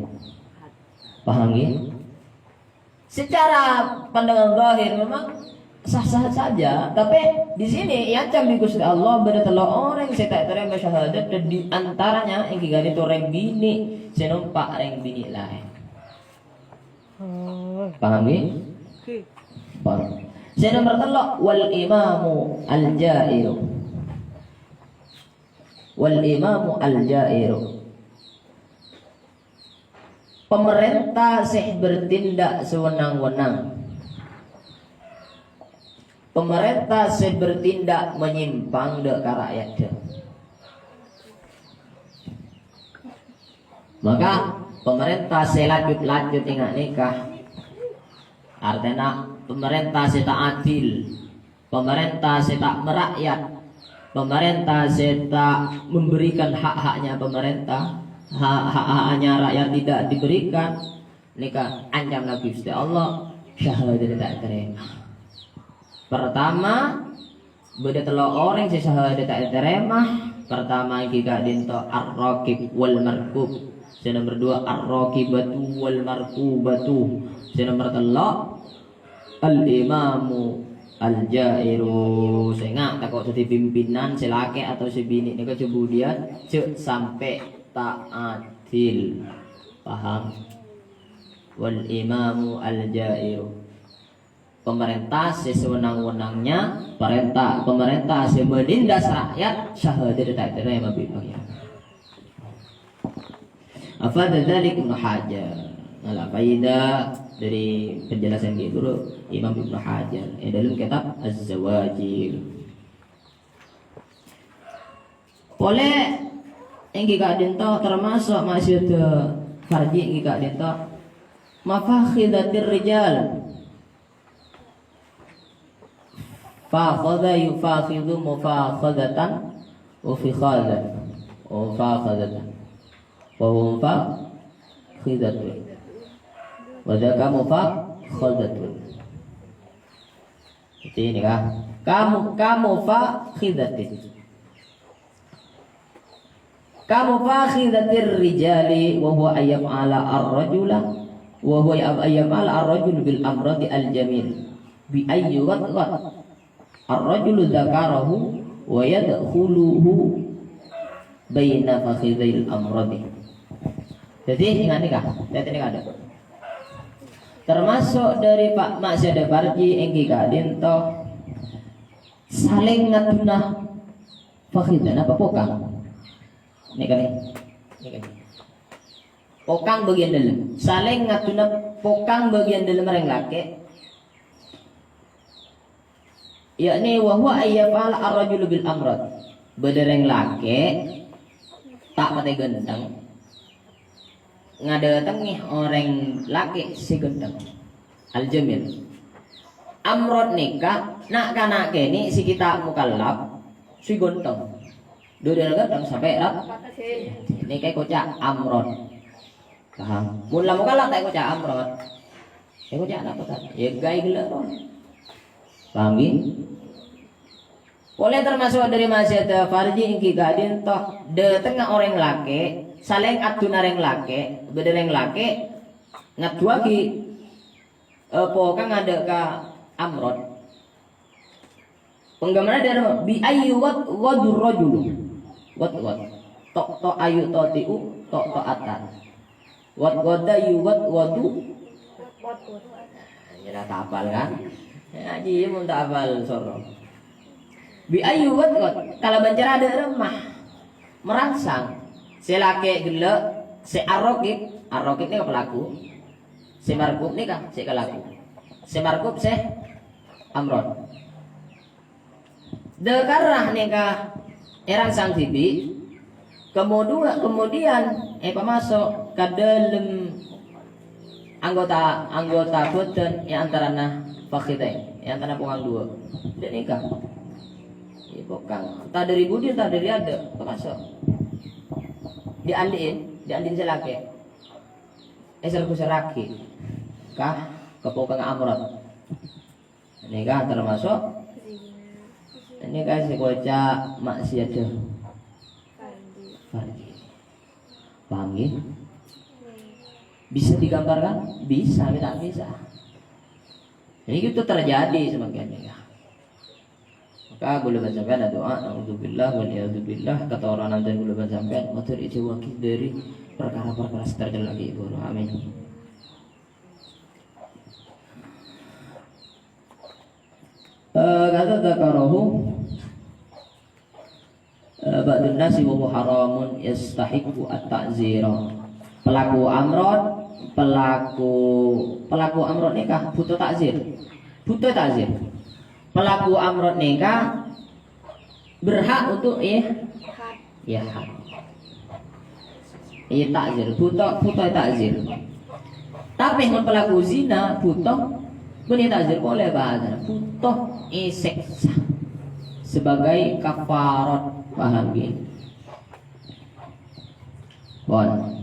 Paham, ghi? Secara pandangan zahir memang sah-sah saja, tapè di sini èancam bi' Ghustè Allah bâdâ tello' orèng sè ta' ètarèma syahadat, dan di antaranya ènggi ka'dinto rèng binè' sè nompa' rèng binè' laèn. Paham, ghi? Paham. Sè nomor tello', wal imamu al-ja'iru. Wal imamu al-ja'iru. Pamarènta sè bertindak sewenang-wenang. Pamarènta sè bertindak menyimpang dâ' ka ra'yadda. Maka, pamarènta sè lanjut-lanjut ènga' nèka, artèna pamarènta sè ta' adil. Pamarènta sè ta' marakyat, pamarènta sè ta' memberikan hak-haknya pemerintah, ha-, hak-haknya rakyat tidak diberikan, nèka ancam lagi Ghustè Allah, syahadat ta' ètarèma. Pertama, bâdâ tello' orèng sè syahadat ta' ètarèma. Pertama, ènggi ka'dinto ar-raqib wal marqub. Sè nomor dua, ar-raqibatu wal marqubatu. Sè nomor tello', al-imamu al-ja'iru, sè nga' tako' dhâddhi pimpinan, sè lakè' atau sè binè' nèka jhâ' budiyân, jhâ' sampè' ta' adil. Paham? Wal imamu al-ja'iru. Pamarènta sè sewenang-wenangnya, parènta, pamarènta sè menindas rakyat, syahadat ta' ètarèma bi' pangeran. Afada dzalik Ibnu Hajar. Ngala' faèdah dâri penjelasan ghi' bhuru Imam Ibnu Hajar è dâlem kitab Az-Zawajir. Polè ènggi ka'dinto tamaso' ma'siyadda farji ènggi ka'dinto mafakhidatir rijal. Fakhadha yufakhidhu mufakhadhatan wa fikhadhan. Mufakhadhatan. Wa huwa mufakhidhatun. Wa dzaka mufakhadhatun. Jadi ini kah? Kamu, kamu fakhidatin. Kamu fakhidatir rijali wa huwa ayyaf'ala ar-rajula, wa huwa ayyaf'ala ar-rajulu bil amrati al-jamil. Bi ayyu ghatghat ar-rajulu dzakarahu wa yadkhuluhu baina fakhidzail amrati. Jadi, ingat nih, Kak. Lihat ini, Kak. Termasuk dâri pa-, ma'siyadda farji ènggi ka'dinto salèng ngaddhuna fakhidha, napa pokang? Nèka, nè. Nèka, nè. Pokang bâgiyân dâlem. Salèng ngaddhuna pokang bâgiyân dâlem rèng lakè'. Yakni wa huwa ayyaf'ala ar-rajulu bil amrad. Bâdâ rèng lakè' ta' patè ghântheng ngadâtengngè orèng lakè' sè ghântheng. Al-jamil. Amrad nèka na'-kana' kènè' sè ghi' ta' mukallaf sè ghântheng. Duduna ghântheng sampè' ra-, nèka èkoca' amrad. Paham? Mon la mukallaf ta' èkoca' amrad. Èkoca' napa, ta'? Yâ, ghâi ghellâ' rowa. Paham, ghi? Polè termasuk dâri ma'siyadda farji ènggi ka'dinto, dâtengnga orèng lakè', salèng addhuna rèng lakè', bâdâ rèng lakè', ngaddhuwaghi, eh, pokang adâ' ka amrad. Penggambaran dâri bi ayyu wat wadur rajulu. Wat wat. Tok tok ayu toti'u, tok tok atar. Wat wada yu wat wadu. Nah, ya, ta' apal, kan? Ya, ngaji, ya, mon ta' apal, soro. Bi ayyu wat wat. Kalabân cara adâ' remma. Merangsang. Sè lakè' ghellâ', sè arrokib. Arrokib nèka pelaku. Sè markub nèka, sè kalaku. Sè markub, sè amrad. Dâkarra nèka èrangsang dhibi', kemudu-, kemudian èpamaso' ka dâlem anggota, anggota bhâdhân è antarana fakhidain, è antarana pokang duwâ'. Dâ' nèka. È, pokang. Entah dâri budi, entah dâri adâ', pamaso'. Diandi'in, diandi'in sè lakè'. Èsèr-bhusèrraghi ka kapokangnga Amrod. Nèka tamaso', nèka sè èkoca' ma'siyadda fardhi. Paham, ngghi? Bisa digambarkan? Bisa, tapi tak bisa. Ini itu terjadi semakin nèka. Maka kaulâ bân sampèyan adu'a, naudzubillah wal iyadzubillah, katoronan dhân kaulâ bân sampèyan, mator èjhâuwaghi dhâri parkara-parkara sè tercela ghi' buru. Amin. Eh, kata dzakarahu, eh, ba'dun nasi wa huwa haramun yastahiqqu at-ta'zira. Pelaku Amrod, pelaku, pelaku Amrod nèka bhuto ta'zir. Bhuto ta'zir. Pelaku Amrod nèka berhak untuk, eh, ya, had. Iya, ta'zir, bhuto, bhuto ta'zir. Tapè mon pelaku zina, bhuto, bânnè ta'zir polè bahasana, bhuto èsèksa sebagai kafarat, paham, ngghi? Pon.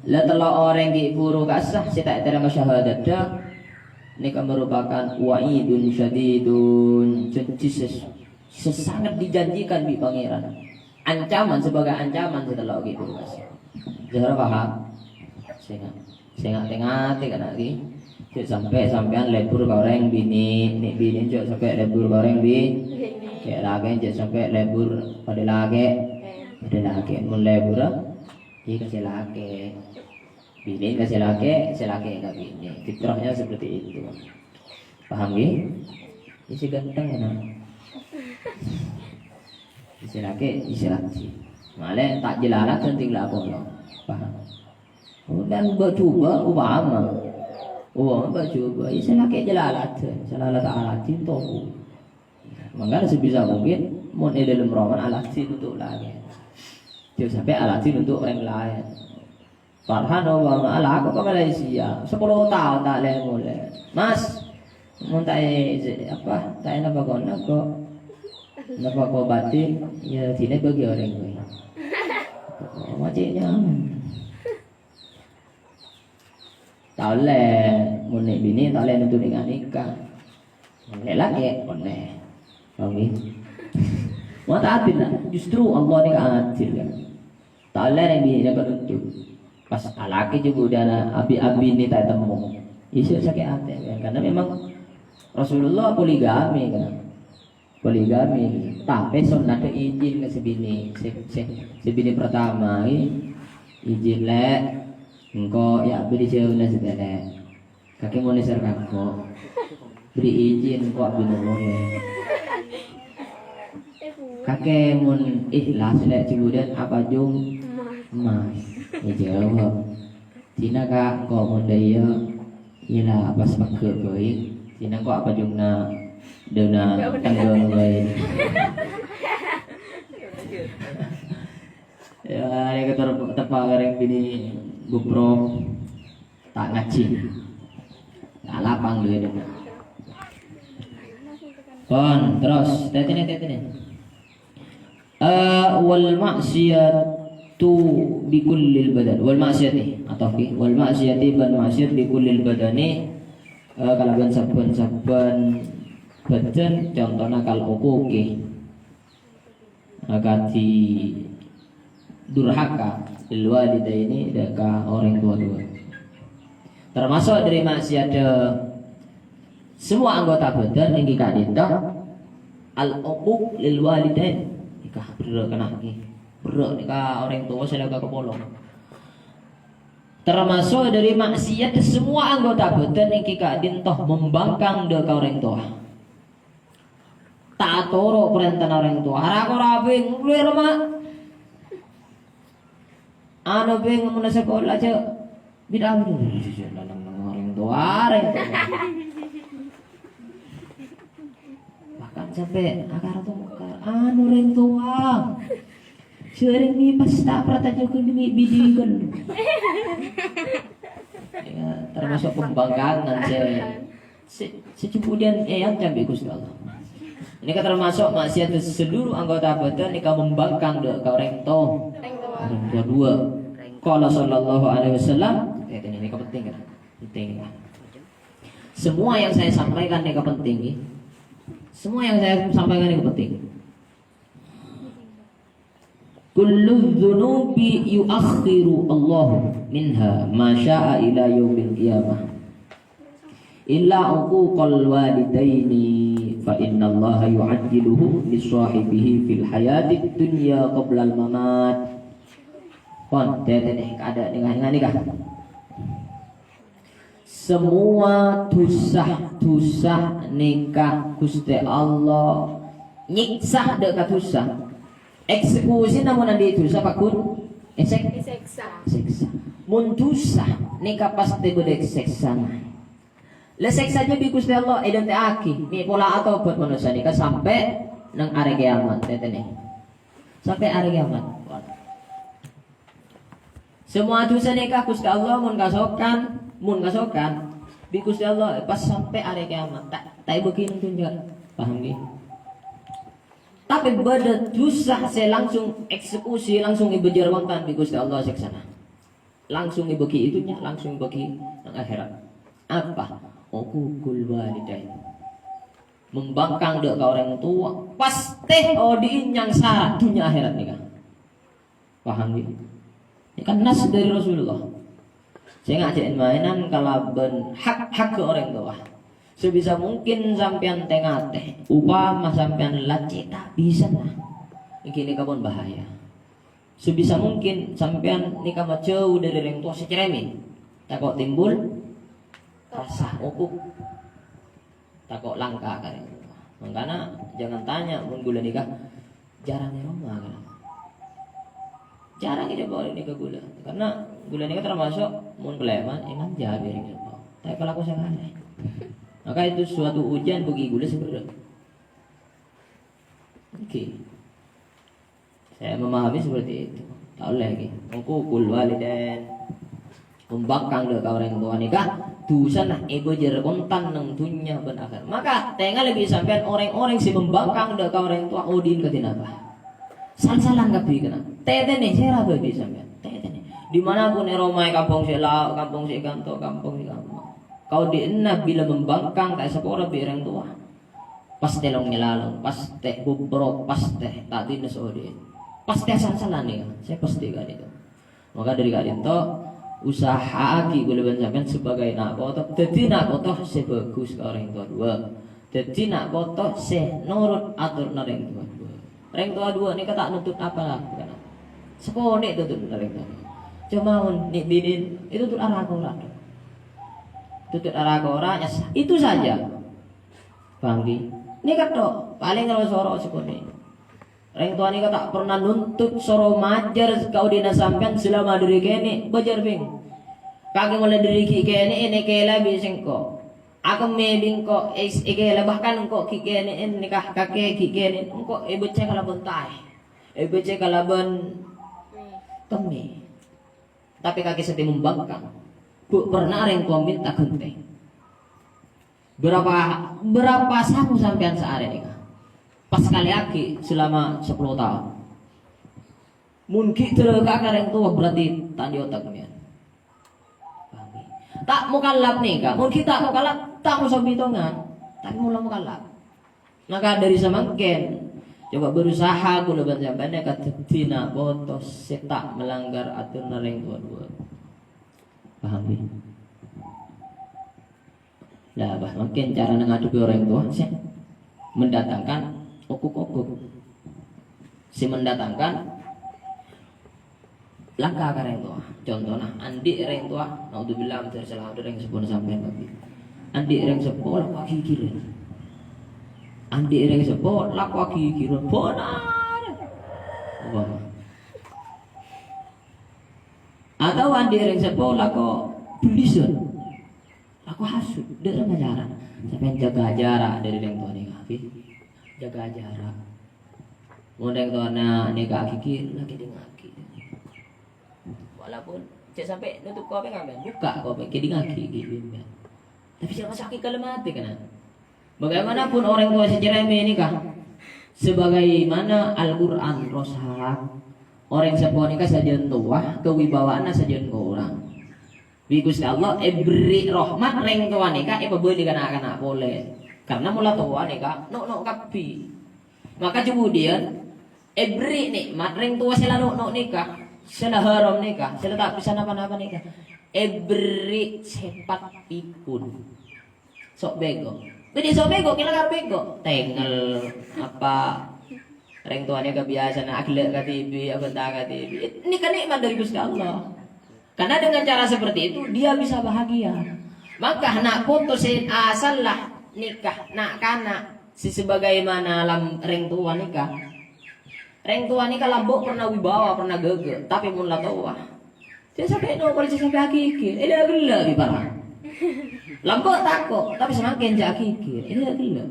La tello' orèng ghi' buru ka'issa' sè ta' ètarèma syahadatta, nèka merupakan wa'idun syadidun, janji sè, sè sangat dijanjikan bi' Pangèran. Ancaman, sebagai ancaman sè tello' ghi' buru ka'issa'. Zahra paham? Sènga'. Sè ngate-ngate kana' ghi. Jhâ' sampè' sampèyan lebur ka orèng binè', nè' binè' jhâ' sampè' lebur ka orèng bi-, cè' lakè jhâ' sampè' lebur padâ lakè. Padâ lakè, mon lebur, ah, ghi ka sè lakè. Binè' ka sè lakè, sè lakè ka binè'. Fitrahnya seperti itu. Paham, ghi? Isi ganteng, ya, nah. Isi lakè, isi lakè. Malè ta' jalalat, penting la apa, ya. Paham? Kemudian bâ' jhubâ', upama. Oh, bâ' jhubâ'. Isi lakè jalalat, jalalat aladdin, toko. Mangkana sebisa mungkin, mon è dâlem romana aladdin untuk lakè. Jhâ' sampè' aladdin untuk orèng laèn. Farhan, Allah Ta'ala, aku ke Malaysia. Sepuluh taon ta' lè-molè. Mas, mon ta' è, apa, ta' è napa kona kok. Napa kok bâti, ya, dinah bagi orèng kowe. Oh, macetnya. Ta' ollè, mon nè' binè, ta' ollè nonton nèka-nèka. Mon nè' lakè, ollè. Paham, ghi? Mau ta' adil, nah. Justru Allah nèka adil, kan. Ta' ollè nè' binè nèka nuntut. Pas alakè jhubâ' dâna abi-abi nè ta' ètemmo. Isi sakè' atè, kan. Karena memang Rasulullah poligami, kan. Poligami. Tapè sonnadda ijin ka sè binè. Sè, sè, sè binè pertama, i-, ijin, Lè'. Engko' ya' bâdâ jhâuna sè tèlè. Kakè mon nèser ka engko', beri ijin engko' abinè molè. Kakè mon ikhlas, Lè', jhubâ' dâna apajung emmas. Èjâwâb. Dinah, Ka', engko' mon dâ' iyâ, iyâ la pas pegghâ' bhâi. Dinah engko' apajungnga dâna tèngghâng bhâi. Ya, iyâ, ketor teppa' ka orèng binè bubrok. Ta' ngajhi. Ta' lapang duwâna. Pon, terros, tètènè, tètènè. Eh, wal ma'siyatu bi kullil badan. Wal ma'siyati, atau bi, wal ma'siyati bân ma'siyat bi kullil badani, eh, kalabân sabbhân-sabbhân bhâdhân, contona kal uquqi. Akadhi durhaka lil walidaini, dâ' ka orèng towa-towa. Tamaso' dâri ma'siyadda semua anggota badan èngghi ka'dinto al-uquq lil walidain. Nèka berrâ' kana' nèka. Berrâ' nèka orèng towa sè la kapolong. Tamaso' dâri ma'siyadda semua anggota badan èngghi ka'dinto membangkang dâ' ka orèng towa. Ta' atoro' parèntana orèng towa. Ara-kora beng, luwè roma. Anu beng, mon sakola jhâ' bid'ah, bid'ah. Orèng towa, orèng towa. Bahkan sampè' akar tongkar. Anu orèng towa. Sering ni pas ta' perhatian juga demi bidikan. Ya, termasuk pembangkangan sih. Se-, sejumpudian, eh, yang jambi Gusti Allah. Nèka termasuk maksiat seluruh anggota badan nèka membangkang dâ' ka orèng to-, orèng towa duwâ'. Qala sallallahu alaihi wasallam, eh, ini, ini penting kan? Penting kan? Semua yang saya sampaikan nèka penting, ya. Semua yang saya sampaikan nèka penting. Kullu dzunubi yu'akhkhiru Allahu minha ma syaa ila yaumil qiyamah. Illa uquqal walidaini fa innallaha yu'ajjiluhu li shahibihi fil hayatid dunya qablal mamat. Pon, tètè nèka, ada nèka, nèka, nèka. Semua dhusa-dhusa nèka Ghustè Allah nyèksa dâ' ka dhusa. Eksekusi namong andi' dhusa pagghun èsèk-, èsèksa. Mon dhusa nèka pastè bâdâ sèksana. La sèksa jâ' bi' Ghustè Allah èdântè'aghi, mè' pola atobhât manossa nèka sampè' neng arè kèyamat, tètè nè. Sampè' arè kèyamat. Semua dhusa nèka Ghustè Allah mon kasokan, mon kasokan, bi' Ghustè Allah pas sampè' arè kèyamat, ta', ta' èbâghi neng dhunnya. Paham, ghi? Tapè bâdâ dhusa sè langsung eksekusi, langsung èbâjâr kontan bi' Ghustè Allah sèksana. Langsung èbâghi è dhunnya, langsung èbâghi neng akhèrat. Apa? Uququl walidain. Membangkang dâ' ka orèng towa, pastè odi'in nyangsara dhunnya akhèrat nèka. Paham, ghi? Ini kan nas dari Rasulullah. Sè ngajhâk maènan kalabân hak-hak orèng towa. Sebisa mungkin sampèyan tè-ngatè. Upama sampèyan lacè' ta' bisa, nah. Èngghi nèka pon bahaya. Sebisa mungkin sampèyan nèka majâu dâri orèng towa sè cerèmè. Tako' timbul rasa uquq. Tako' langka ka rèng towa. Mangkana jangan tanya, mon ghulâ nèka jarang è roma, kan. Jarang è coba nèka ghulâ. Karena ghulâ nèka termasuk mon kaleman, èmanja bi' rèng towa. Tapè kalako sè aneh. Maka itu suatu ujian bagi ghulâ sebenarnya. Oke. Saya memahami seperti itu. Ta' ollè, ghi. Uququl walidain. Membangkang dâ' ka orèng towa nèka, dhusana èbâjâr kontan neng dhunnya bân akhèrat. Maka, tèngalè bi' sampèyan orèng-orèng sè membangkang dâ' ka orèng towa, odi'in kadhi napa? Sal-salan kabbhi kèna. Tètènè, sè rabâ bi' sampèyan. Tètènè. Dimanapun è roma, è kampong sè lao', kampong sè è kanto, kampong sè kamma. Kaodi'inna bilâ membangkang ta' èsapora bi' orèng towa. Pastè long-nyalalong, pastè bubbrok, pastè ta' dinna sè odi'in. Pastè sal-salan, ya, sè pastè ka'dinto. Maka dâri ka'dinto, usaha'aghi ghulâ bân sampèyan sebagai na' poto, dhâddhi na' poto sè bhâghus ka orèng towa duwâ'. Dhâddhi na' poto sè norot atorra rèng towa duwâ'. Rèng towa duwâ' nèka ta' nuntut apa-apa, kan? Sakonè' tuntut rèng towa. Coma mon nè'-binè'en, ètuntut ra-kora. Tuntut ra-kora, ya, itu saja. Paham, ghi? Nèka tok, palèng ro-soro sakonè'. Rèng towa nèka ta' pernah nuntut soro majâr ka odi'na sampèyan salama dâri kènè', bâjâr, Bhing. Kakè molaè dâri ghi' kènè' ènèkèlè bi' sèngko'. Akemmè bi' engko' è-, èkèlè, bahkan engko' ghi' kènè'en nèka, kakè ghi' kènè'en engko' èbâccè kalabân taè. Èbâccè kalabân temmè. Tapè kakè sè tèmon bangkang. Bu' pernah rèng towa mènta ghântè. Berapa, berapa sabu sampèyan saarè nèka? Pas kalèyaghi selama sepuluh taon. Mon ghi' dârâ ka rèng towa berarti ta' nyè otak, mèyan. Ta' mokallaf nèka. Mon ghi' ta' mokallaf, ta' moso bitongan. Tapè mon la mokallaf. Maka dâri samangkèn, coba berusaha ghulâ bân sampèyan nèka dhâddhi na' poto sè ta' melanggar atorra rèng towa duwâ'. Paham, ya? Lah, bah, mangkèn carana ngadhebbhi orèng towa sè mendatangkan okok-okok. Sè mendatangkan langka ka rèng towa. Contona, andi' rèng towa, naudzubillah, amèdhâr salah, andi' rèng seppona sampèyan, Pak. Andi' rèng seppo, lako agigiran. Andi' rèng seppo, lako agigiran. Bhender. Apa? Atau andi' rèng seppo, lako bellizan. Lako hasut, dâ' remma cara. Sampèyan jâgâ jarak dâri rèng towa nèka, ghi. Jâgâ jarak. Mon rèng towana nèka agigir, la kèdingngaghi. Walaupun cè' sampè' nutup kopèng sampèyan, bukka' kopèng, kèdingngaghi, ghi, sampèyan. Tapè jhâ' maso' ka dâlem atè, kan? Bagaimanapun orèng towa sè cerèmè nèka, Sabagaimana Al-Qur'an, rosak. Orèng seppo nèka sajân towa, kawibawaanna sajân korang. Bi' Ghustè Allah èberri' rahmat, rèng towa nèka èpabâli ka na'-kana' polè. Karna mon la towa nèka, no'-no' kabbhi. Maka kemudian, èberri' nè'mat rèng towa sè la no'-no' nèka, sè la haram nèka, sè la ta' bisa napa-napa nèka. Èberri' sèpat pèkon. Sok bego. Bâdâ sok bego, kèra bego. Tengel, apa, rèng towa nèka biyasana aghellâ' ka T V, abânta ka T V. Nèka nè'mat dâri Ghustè Allah. Karena dengan cara seperti itu, dia bisa bahagia. Maka na' poto sè asalla nèka, na'-kana' sè sabagaimana lam-, rèng towa nèka. Rèng towa nèka lambâ' pernah wibawa, pernah ghâghâ, tapè mon la towa, jhâ' sampè' nokol, jhâ' sampè' aghighir. Ella ghellâ' bi' para. Lambâ' tako', tapè samangkèn jhâ' aghighir. Ella ghellâ'.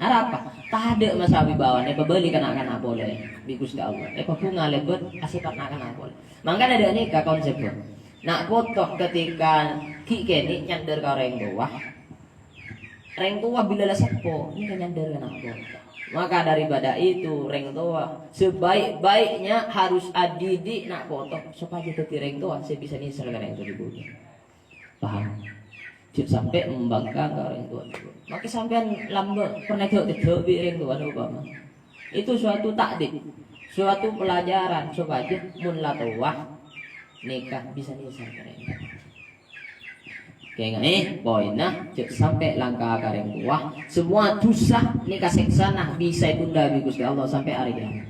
Arapa? Tadâ' masa wibawana, èpabâli ka na'-kana' polè bi' Ghustè Allah. Èpabhunga lèbât asèpat na'-kana' polè. Mangkana dâ' nèka konseppa. Na' poto ketika ghi' kènè' nyandâr ka orèng towa. Rèng towa bilâ la seppo, nèka nyandâr ka na' poto. Maka daripada itu, rèng towa sebaik-baiknya harus adidik na' poto sopajâ dhâddhi rèng towa sè bisa nèser ka rèng towa jhughân. Paham? Jhâ' sampè' membangkang ka orèng towa. Mangkè sampèyan lambâ' pernah jhâ'-teddhâ' bi' rèng towa, umpama. Itu suatu ta'dib, suatu pelajaran sopajâ mon la towa nèka bisa nèser ka rèng towa. Kaènga'è poinna, jhâ' sampè' langka ka rèng towa. Semua dhusa nèka sèksana bisa ètunda bi' Ghustè Allah sampè' arè kiamat.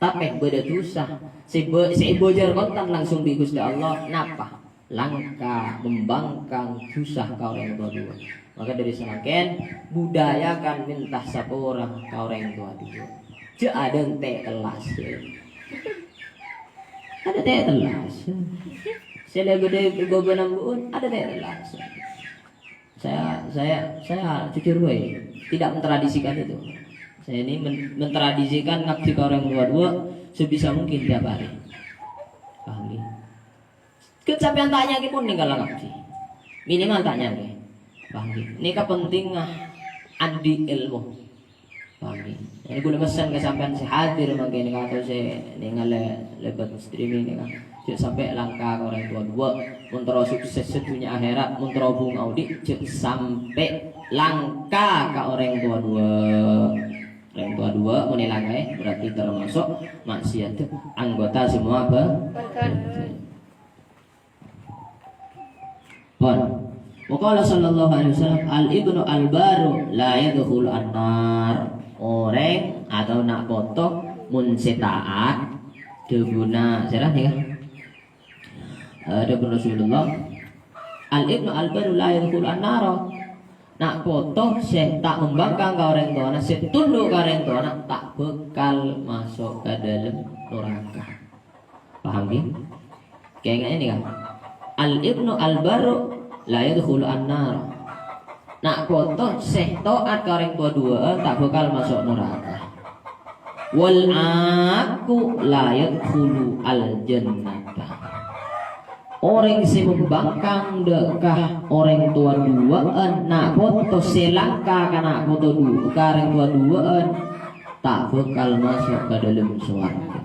Tapè bâdâ dhusa sè bâ-, sè èbâjâr kontan langsung bi' Ghustè Allah. Napa? Langka membangkang dhusa ka orèng towa duwâ'. Maka dâri samangkèn, budayakan mènta sapora ka orèng towa duwâ'. Jhâ' adântè' tellas. Adântè' tellas. Sè lè bâdâ è ghâbây ambu'un, adântè' tellas. Saya, saya, saya jujur bhâi, tidak mentradisikan itu. Saya ini men-, mentradisikan ngabdi ka orèng towa duwâ' sebisa mungkin tiap hari. Paham, ngghi? Ghun sampèyan ta' nyakè pon nèngghâl ngabdi. Minimal ta' nyakè. Paham, ngghi? Nèka pentingnga andi' èlmo. Paham, ngghi? Jadi, kaulâ mesen ka sampèyan sè hadir mangkèn nèka, atau sè nèngghâl lè-, lèbât streaming nèka. Jhâ' sampè' langka ka orèng towa duwâ'. Mon terro sukses sè dhunnya akhèrat, mon terro bhunga odi', jhâ' sampè' langka ka orèng towa duwâ'. Orèng towa duwâ' mon èlangkaè, berarti termasuk maksiat, anggota semua ba-, badan. Pon. Wa qala sallallahu alaihi wasallam, "Al-ibnu al-barru la yadkhulu an-nar." Orèng atau na' poto mon sè taat, dhâbuna, sèra nèka? Eh, dhâbuna Rasulullah, "Al-ibnu al-barru la yadkhulu an-nar." Na' poto sè ta' membangkang ka orèng towana, sè tundhu' ka orèng towana, ta' bhâkal maso' ka dâlem naraka. Paham, ngghi? Kaènga'è nèka. Al-ibnu al-barru la yadkhulu an-nar. Na' poto sè taat ka orèng towa duwâ'ân ta' bhâkal maso' naraka. Wal aqqu la yadkhulu al-jannata. Orèng sè membangkang dâ' ka orèng towa duwâ'ân, na' poto sè langka ka na' poto du-, ka orèng towa duwâ'ân, ta' bhâkal maso' ka dâlem sowarghâ.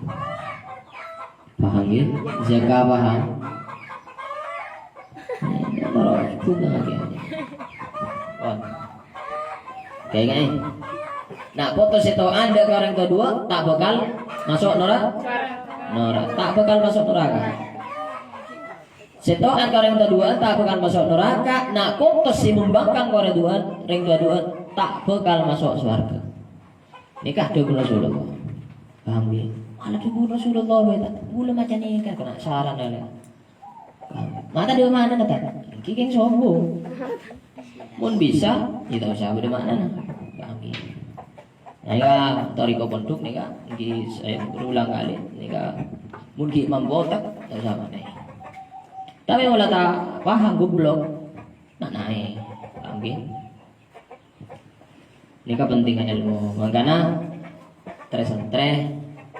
Paham, ngghi? Zaka paham? Terus, bunga lagi. Wah. Kaènga'è. Na' poto sè taat dâ' ka orèng towa duwâ', ta' bhâkal maso' nora-, nora-, ta' bhâkal maso' naraka. Sè taat ka orèng towa duwâ', ta' bhâkal maso' naraka. Na' poto sè membangkang ka orèng duwâ', rèng towa duwâ', ta' bhâkal maso' sowarghâ. Nèka dhâbuna Rasulullah. Paham, ngghi? Malah dhâbuna Rasulullah, bhâi, ta-, kaulâ maca nèka, pènasaran, lè. Mata dua mana, ta? Nèka kèng sombong. Mon bisa, ya ta' osa bâdâ maknana. Paham, ngghi? Nah, ya, toriko pondhuk nèka, ngghi, saya berulang kali, nèka, mon ghi' mampo, ta', ta' osa maknai. Tapè mon la ta' paham, goblok, na', naè. Paham, ngghi? Nèka pentingnga èlmo. Mangkana, trè-santrè,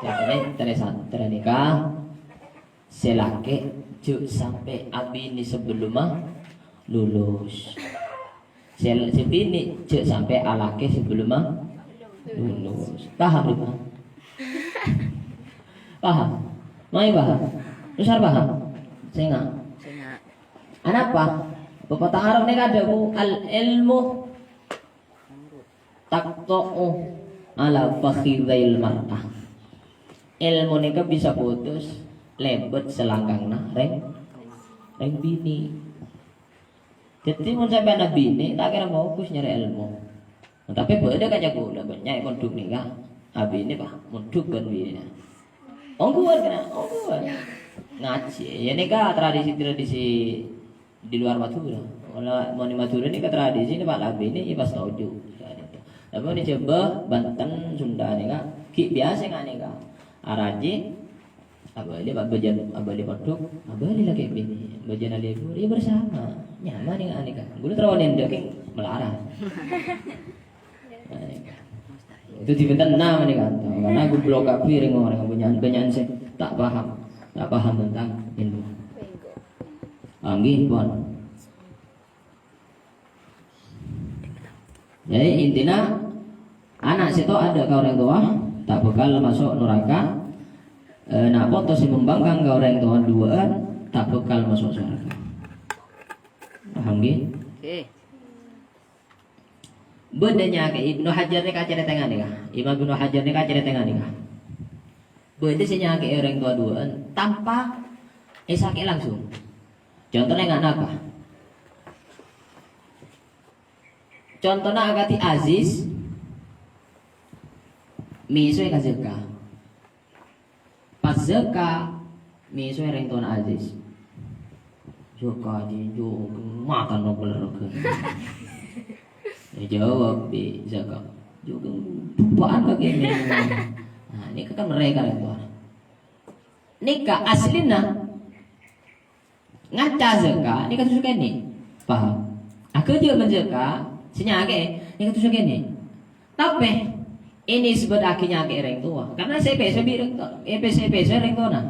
ya, trè-santrè nèka, sè lakè' jhâ' sampè' abinè sabellumma lulus. Sè, sè binè jhâ' sampè' alakè sabellumma Lulus. Paham, Rima? Paham? Mai paham? Besar paham? Sènga'. Sènga'. Anapa? Pepatah Arab nèka adhâbu, "Al-ilmu taqta'u ala fakhidzail mar'ah." Èlmo nèka bisa putus lèbât selangkangna rèng, rèng binè'. Dhâddhi, mon sampèyan abinè', ta' kèra fokus nyarè èlmo. Tapè bâdâ kanca kaulâ bânnya' è pondhuk nèka. Abinè, pas, mondhuk bân binèna. Ongghuwân, kèra, ongghuwân. Ngajhi, iyâ nèka tradisi-tradisi di luar Madhurâ. Mon è Madhurâ nèka tradisina, pas abinè, iyâ pas toju'. Tapè mon è Jhâbâ, Banten, Sunda nèka, ghi' biyasa nga' nèka. Arajhi, abâli, Pak, bâjâna, abâli pondhuk, abâli lakè binè, bâjâna libur, ya bersama. Nyaman nèng anèka. Ghulâ terro nèndhâ kèng malarat. Anèka. Itu dibenten nama nih kan. Karena goblok kabeh rèng-orèng bânnya'-bânnya'an sè ta' paham. Ta' paham tentang ilmu. Anggih, pon. Jadi intinya, anak sè to'at ka orang tua tak bakal masuk neraka. Eh, nah, foto sè membangkang ka orang tua duwâ'ân tak bakal masuk surga. Paham, nggih? Oke. Bâdâ nyakè'è, Ibnu Hajar nèka carètana nèka. Imam Ibnu Hajar nèka carètana nèka. Bâdâ sè nyakè'è orang tua duwâ'ân tanpa èsakè'è langsung. Contohnya nggak napa? Contohnya akadhi Aziz, mèsowè ka Zaka. Pas Zaka, mèsowè rèng towana Aziz. Zaka, "Jhi, jhu, makan no beler." Èjâwâb bi' Zaka, "Jhu, dupa'an kakè mènta." Nah, nèka kan mereka rèng towana. Nèka aslina Ngaca Zaka, nèka dusa kènè'. Paham? Aghâjâ bân Zaka, sè nyakè'è, nèka dusa kènè'. Tapè, ènèsbâttaghi nyakè'è rèng towa. Karena sè èpèsè bi' rèng towa, èpèsè, èpèsè rèng towana.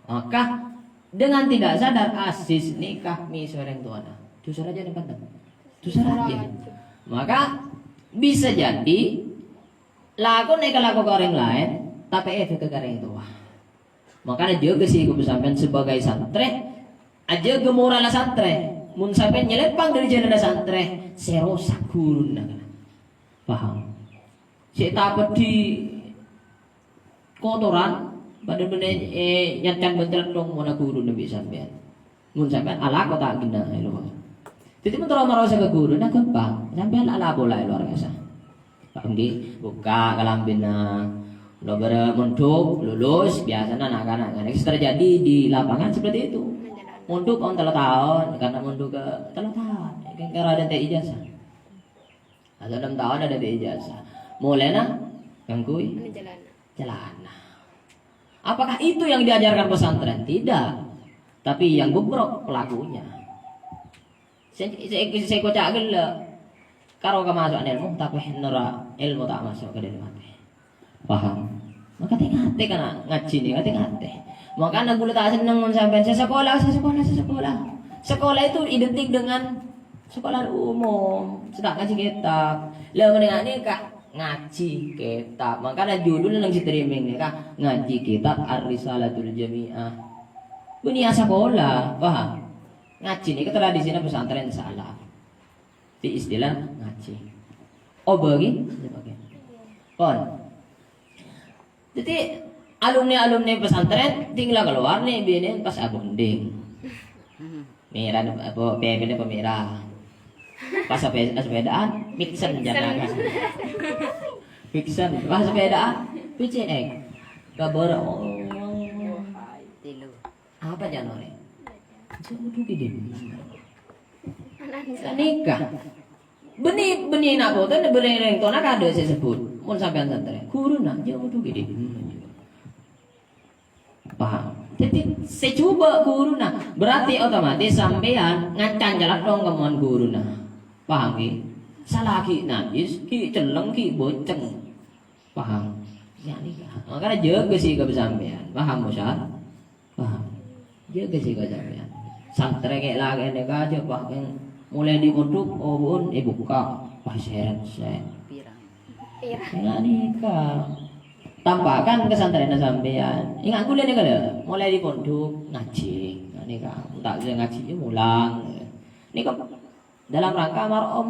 Maka, dengan tidak sadar, Aziz nèka mèsowè rèng towana. Dusa rajâ nèng panten. Dusa rajâ. Maka, bisa jadi, lakona èkalako ka orèng laèn, tapè èdâ ka rèng towa. Makana jâgâ sè èkobu sampèyan sebagai santrè, ajâgâ moralla santrè. Mon sampèyan nyalèpang dâri jhâlânna santrè, sè rosak ghuruna. Paham? Sè ta' peddhi kotoran, padâ bânnè, eh, nyacang bân cellèddhong monna ghuruna bi' sampèyan. Mon sampèyan alako ta' ghenna, èlo. Dhâddhi, mon terro marosa ka ghuruna, ghâmpang. Sampèyan la-, la pola, luar biasa. Paham, ngghi? Bukka' kalambhina. Lo bârâ' mondhuk, lulus, biasana na'-kana' kan. Terjadi di lapangan seperti itu. Mondhuk on tello taon, karena mondhuk ke tello taon. Kan karo adâ' ijazah. Atau enam taon adâ' ijazah. Molaina ngangghuy celana. Apakah itu yang diajarkan pesantren? Tidak. Tapi yang bobrok pelakunya. Sè, sè, sè èkoca' ghellâ'. Karo kamaso'an èlmo, tapè noro' èlmo ta' maso' ka dâlem atè. Paham? Maka tè-ngatè kana' ngajhi nèka, tè-ngatè. Makana ghulâ ta' senneng mon sampèyan sè sakola, sè sakola, sè sakola. Sekolah itu identik dengan sekolah umum, sè ta' ngajhi kètab. Lah, mendingan nèka ngajhi kètab. Makana judulnya nang streaming nèka, ngajhi kètab Ar-Risalatul Jami'ah. Bânnè sakola, paham? Ngajhi nèka tradisina pesantren salaf. Di istilah ngajhi. Obâ ghi? Pon. Dhâddhi, alumni-alumni pesantren tinggal keluar nè, binè pas abonding. Mèra apa, pèpèna pemèra. Pas sepè-, sepèdaan, Mixen jhâ' nèka. Mixen, pas sepèdaan, P C X. Kabâr, oh. Apa jhâ' norè? Jhâ' modhu'è dhimma. Sanèka. Bânnè, bânnè na' potona, bânnè rèng towana kadâ' sè sebbhut. Mon sampèyan santrè, ghuruna, jhâ' modhu'è dhimma. Paham? Dhâddhi, sè jhubâ' ghuruna, berarti otomatis sampèyan ngancang cellèddhong ka mon ghuruna. Paham, ghi? Sala ghi' najis, ghi' cellèng, ghi' bocèng. Paham? Sanèka. Makana jâgâ sè ka sampèyan. Paham, Bosar? Paham? Jâgâ sè ka sampèyan. Santrè kè' lakè' nèka jhâ' pas molaè di mondhuk, oh, bun, eh, bukka'. Pas sèrèt, sè. Enga' nèka. Tampakan ka santrèna sampèyan. Enga' ghulâ nèka lho, molaè dâri pondhuk ngajhi. Enga' nèka, ta' bisa ngajhi, ya mulang. Nèka dalam rangka mar'om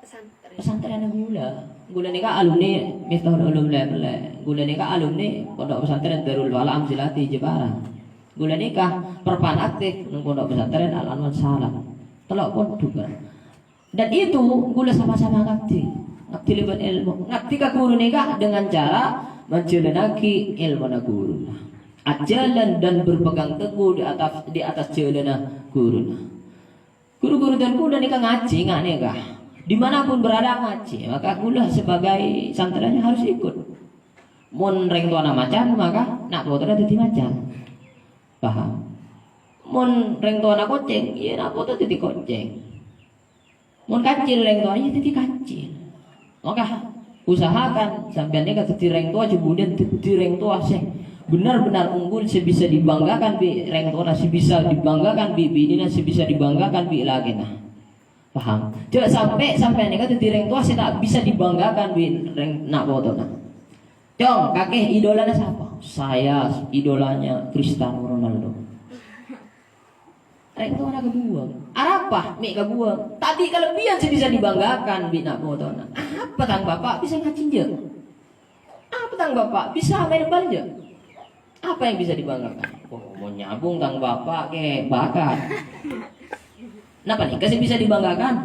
pesantren. Pesantren ghulâ. Ghulâ nèka alumni Miftahul Ulum Lemlek. Ghulâ nèka alumni Pondok Pesantren Darul Falah Amsilati Jepara. Ghulâ nèka perpan aktif neng Pondok Pesantren Al Anwar Salam. Tello' pondhuk, Pak. Dan itu ghulâ sama-sama ngabdi. Ngabdi lèbât èlmo. Ngabdi ka ghuru nèka dengan cara manjhâlânnaghi èlmona ghuruna. Ajhâlân dan berpegang teguh di atas, di atas jhâlânna ghuruna. Ghuru-ghuru dan ghulâ nèka ngajhi, nga' nèka. Dimanapun berada ngajhi, maka ghulâ sebagai santrèna harus ikut. Mon rèng towana macan, maka na' potona dhâddhi macan. Paham? Mon rèng towana kocèng, iyâ na' poto dhâddhi kocèng. Mon kancil rèng towana, iyâ dhâddhi kancil. Maka usahakan sampèyan nèka dhâddhi rèng towa, kemudian dhâddhi rèng towa sè benar-benar unggul, sè bisa dibanggakan bi' rèng towana, sè bisa dibanggakan bi' binèna, sè bisa dibanggakan bi' lakèna. Paham? Jhâ' sampè' sampèyan nèka dhâddhi rèng towa sè ta' bisa dibanggakan bi' rèng na' potona. Cong, kakè idolana sapa? Saya idolanya Cristiano Ronaldo. Rèng towana kabuwâng. Arapa mè' kabuwâng? Tadâ' kalebbiyan sè bisa dibanggakan bi' na' potona. Apa tang bapa' bisa ngajhi jhâ'? Apa tang bapa' bisa maèn bal jhâ'? Apa yang bisa dibanggakan? Oh, mon nyabung tang bapa' kè bakat. Napa nèka sè bisa dibanggakan?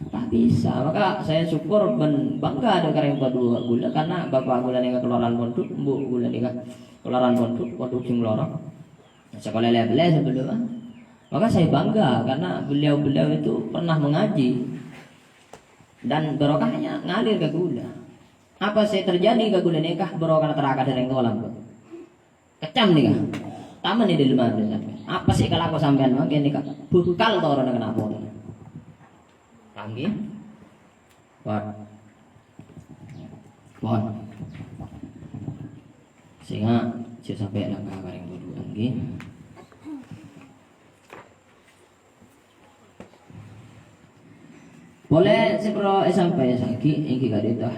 Ta' bisa. Maka saya syukur bân bangga dâ' ka rèng towa duwâ' ghulâ, karena bapa' ghulâ nèka kalowaran pondhuk, embu' ghulâ nèka kalowaran pondhuk, pondhuk sè ngalorong. Sakola lè-bellè sabellunna. Maka saya bangga karena beliau-beliau itu pernah mengaji. Dan barokahnya ngalir ka ghulâ. Apa sè terjadi ka ghulâ nèka barokahna tèrakadhâ rèng towa lambâ'. Kècam nèka. Tamen è dâlem atè sampèyan. Apa sè èkalako sampèyan mangkèn nèka? Bhâkal toronna ka na' potona. Paham, ghi? Pon. Pon. Sènga' jhâ' sampè' langka ka rèng towa duwâ', ghi. Polè sè parlo èsampèyaghi èngghi ka'dinto.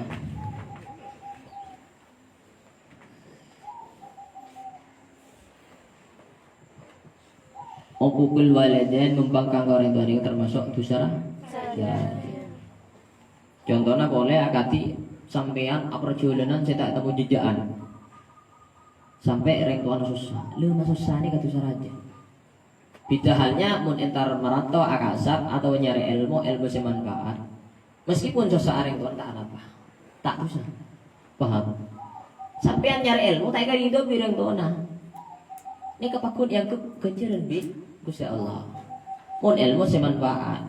Uququl walidain, membangkang ka orèng towa nèka termasuk dhusa ra-, dhusa rajâ. Contona polè akadhi sampèyan aparjhâlânan sè ta' temmo jhâjhâ'ân. Sampè' rèng towana sossa. Lha, masossa nèka dhusa rajâ. Bhidhâ halnya mon entar marantau akasar atabâ nyarè èlmo, èlmo sè manfaat. Meskipun sossa rèng towana ta' anapa. Ta' dhusa. Paham? Sampèyan nyarè èlmo ta' èkarido bi' rèng towana. Nèka pagghun èangghep ghânjhârân bi' Ghustè Allah. Mon èlmo sè manfaat.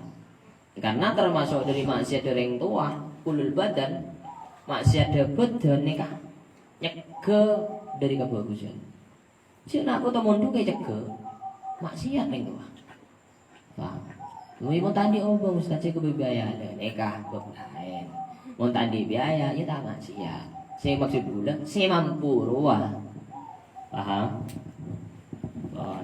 Karena termasuk dâri maksiat dâri rèng towa, ulul badan, maksiat dâri bhâdhân nèka nyegghâ dâri kabhâghusân. Sè na' poto mondhuk ècegghâ, maksiat rèng towa. Paham? Wi, mon ta' andi' obâng, Ustaz, sè kebaya, nèka bab laèn. Mon ta' andi' biaya, ya ta' maksiat. Sè maksud ghulâ, sè mampu rowa. Paham? Pon.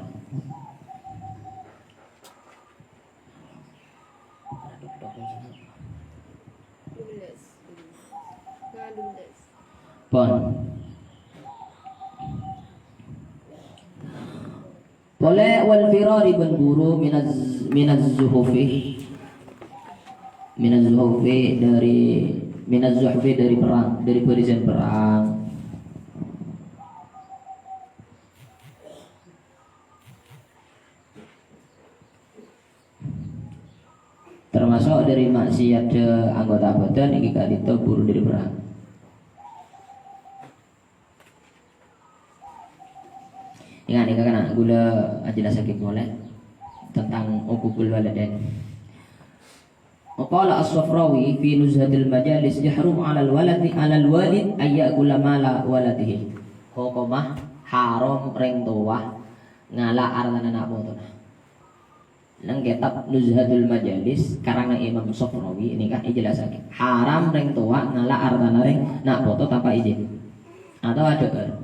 Pon. Polè wal firari bân buru minaz, minaz zuhufi. Minaz zuhufi dâri, minaz zuhufi dâri perang, dâri bârisan perang. Termasuk dâri maksiat anggota badan ènggi ka'dinto buru dâri perang. Èngà' nèka kana' ghulâ ajelassaghi polè tentang uququl walidain. Wa qala As-Safrawi fi Nuzhatil Majalis, "Yahrumu 'alal waladi, 'alal walid an ya'kula mala waladihi." Hokomma haram rèng towa ngala' artana na' potona. Neng kètab Nuzhatul Majalis, karangnga Imam Safrawi, nèka èjelassaghi, haram rèng towa ngala' artana rèng na' poto tanpa izin. Atabâ dhâ'âr.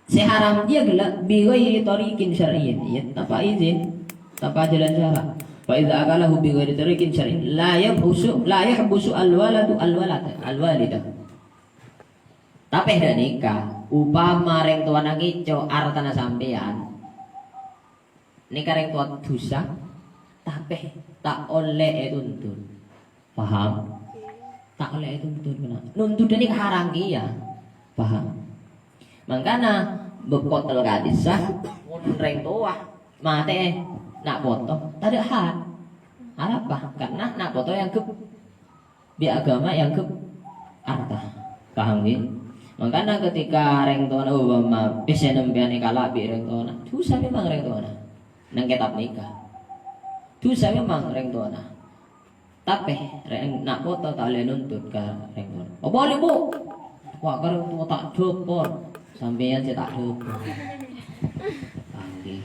Sè haram jiyâ ghellâ' bi ghairi thariqin syar'iyyin, ya, tanpa izin, tanpa jhâlân syara'. Fa idza akalahu bi ghairi thariqin syar'i, la yahbusu, la yahbusu al-waladu al-walada, al-walida. Tapè ghânèka, upama rèng towana ngèco' artana sampèyan, nèka rèng towa dhusa, tapè ta' ollè ètuntut. Paham? Ta' ollè ètuntut, kèna. Nuntut nèka haram kèya. Paham? Mangkana, bab qatl qadhisah, mon rèng towa matè'è na' poto, tadâ' had. Arapa? Karena na' poto èangghep bi' agama èangghep arta. Paham, ghi? Mangkana ketika rèng towana, oh, ma-, pèssèna sampèyan èkala' bi' rèng towana, dhusa memang rèng towana. Neng kètab nèka. Dhusa memang rèng towana. Tapè, rèng na' poto ta' ollè nuntut ka rèng towana. Apa ollè, Bu? Wah, ka rèng towa ta' dâpor. Sampèyan sè ta' dâpor. Paham, ghi?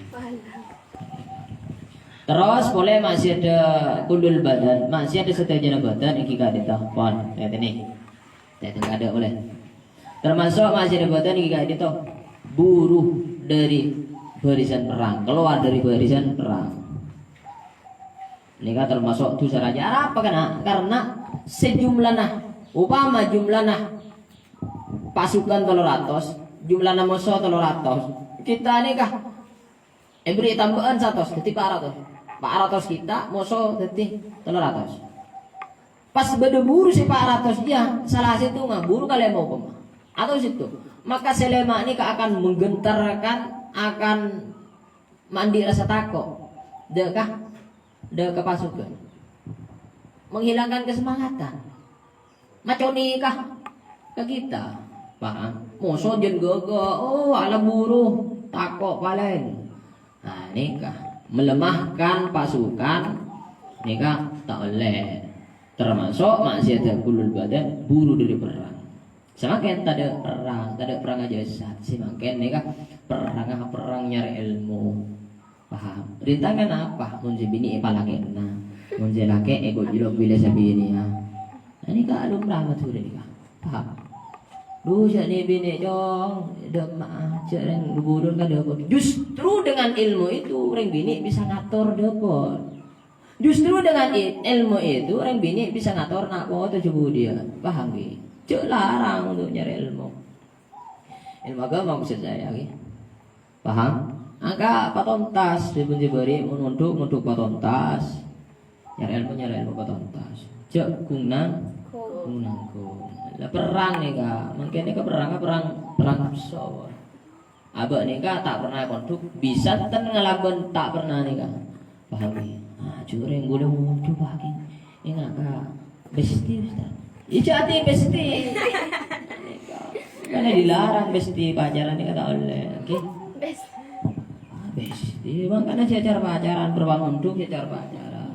Terros polè ma'siyadda kullul badan, ma'siyadda sadhâjâna badan èngghi ka'dinto. Pon, ètènè. Ètènè kadâ' polè. Termasuk ma'siyadda badan èngghi ka'dinto. Buru dari barisan perang, keluar dari barisan perang. Nèka termasuk dhusa rajâ. Arapa kèna? Karena sè jumlana, upama jumlana pasukan tello ratos, jumlana moso tello ratos. Kita nèka èberri' tambâ'ân satos, dhâddhi pa' ratos. Pa' ratos kita, moso dhâddhi tello ratos. Pas bâdâ buru sè pa' ratos jiyâ, sala sèttonga buru kalèma upama. Atau sèttong. Maka sè lèma' nèka akan menggentarkan, akan ma' andi' rasa tako'. Dâ' ka, dâ' ka pasukan. Menghilangkan kesemangatan. Maco' nèka ka kita. Paham? Moso jân ghâghâ, oh, ala buru, tako' palèng. Nah, nèka melemahkan pasukan, nèka ta' ollè. Termasuk ma'siyadda kullul badan, buru dari perang. Samangkèn tadâ' perang, tadâ' perang jasad. Samangkèn nèka perrang, perrang nyarè èlmo. Paham? Rintangan apa? Mon sè binè' èpalakèna. Mon sè lakè' èkojlok bilâ sabinèya. Nah, nèka lumrah Madhurâ nèka. Paham? Duh, jhâ' nè binè', Cong. Dâ' emma'a, jhâ' rèng buru ka dâpor. Justru dengan ilmu itu, rèng binè' bisa ngator dâpor. Justru dengan i-, ilmu itu, rèng binè' bisa ngator na' poto jhâ' budiyân. Paham, ghi? Jhâ' larang untuk nyarè ilmu. Ilmu agama maksud saya, ghi. Paham? Angka patontas, dhâbuna jhâbâri, mon mondhuk, mondhuk patontas. Nyarè ilmu, nyarè ilmu patontas. Jhâ' ghun-, nang-, ghun-nangghung. Lah, perrang nèka, mangkèn nèka perrang, perrang, perrang nafsu. Abâ' nèka ta' pernah mondhuk, bisa ten ngalaban ta' pernah nèka. Paham, ghi? Ah, jhurèng bulâ mondhuk, Pak, ghi. Enggak, Kak. Besti, Ustaz. Iyâ, jhâ' besti. Karena dilarang besti pacaran nèka ta' ollè, oke? Besti. Ah, besti. Mangkana jhâ' acara pacaran, perwang mondhuk jhâ' acara pacaran.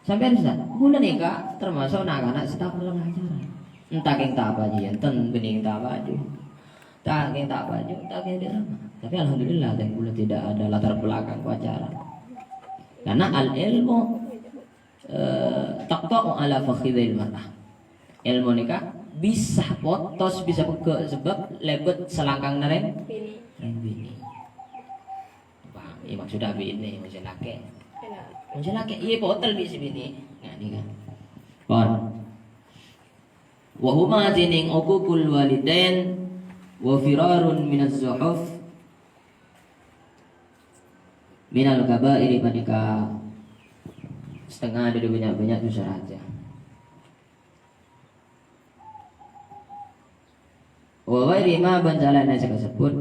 Sampèyan, Ustaz, bulâ nèka termasuk na'-kana' sè ta' pernah pacaran. Entah kèng ta' apa jiyâ, enten bânnè kèng ta' apa jiyâ. Ta' kèng ta' apa jiyâ, ta' kèng dirama. Tapi alhamdulillah, kèng bulâ tidak ada latar belakang pacaran. Karena al-ilmu eh, taqta'u ala fakhidhail mar'ah. Ilmu nèka bisa potos, bisa pegghâ' sebab lèbât salangkangna rèng, rèng binè'. Paham? Iyâ, maksudnya binè', maksud lakè'. Maksud lakè', iyâ, potel bi' sè binè'. Nah, nèka. Pon. Wa huma, dhinèng uququl walidain wa firarun minaz zuhuf minal kabairi, panèka satengnga dhâri bânnya'-bânnya' dhusa rajâ. Wa ghairi ma, bân salaènna sè kasebbhut.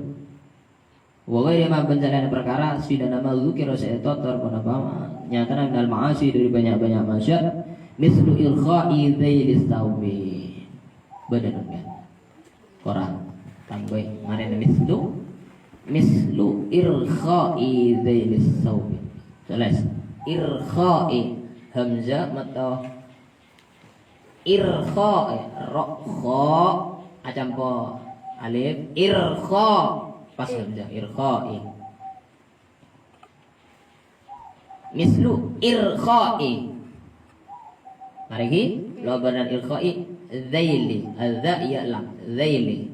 Wa ghairi ma, bân salaènna parkara, sè dâ' namma dzukira sè ètotor ponapa nyatana minal ma'asi dhâri bânnya'-bânnya' ma'siyat, mitslu irkha'i dzailis tsaubi. Bâdâ nèka. Korang. Tambai. Marèna mitslu. Mitslu irkha'i dzailis tsaubi. Jelas. Irkha'i. Hamzah mèto. Irkha'i. Ra, kha. Acampo alif. Irkha. Pas hamzah. Irkha'i. Mitslu irkha'i. Marè ghi, lobârân irkha'i, dzaili. Adza ya lam, dzaili.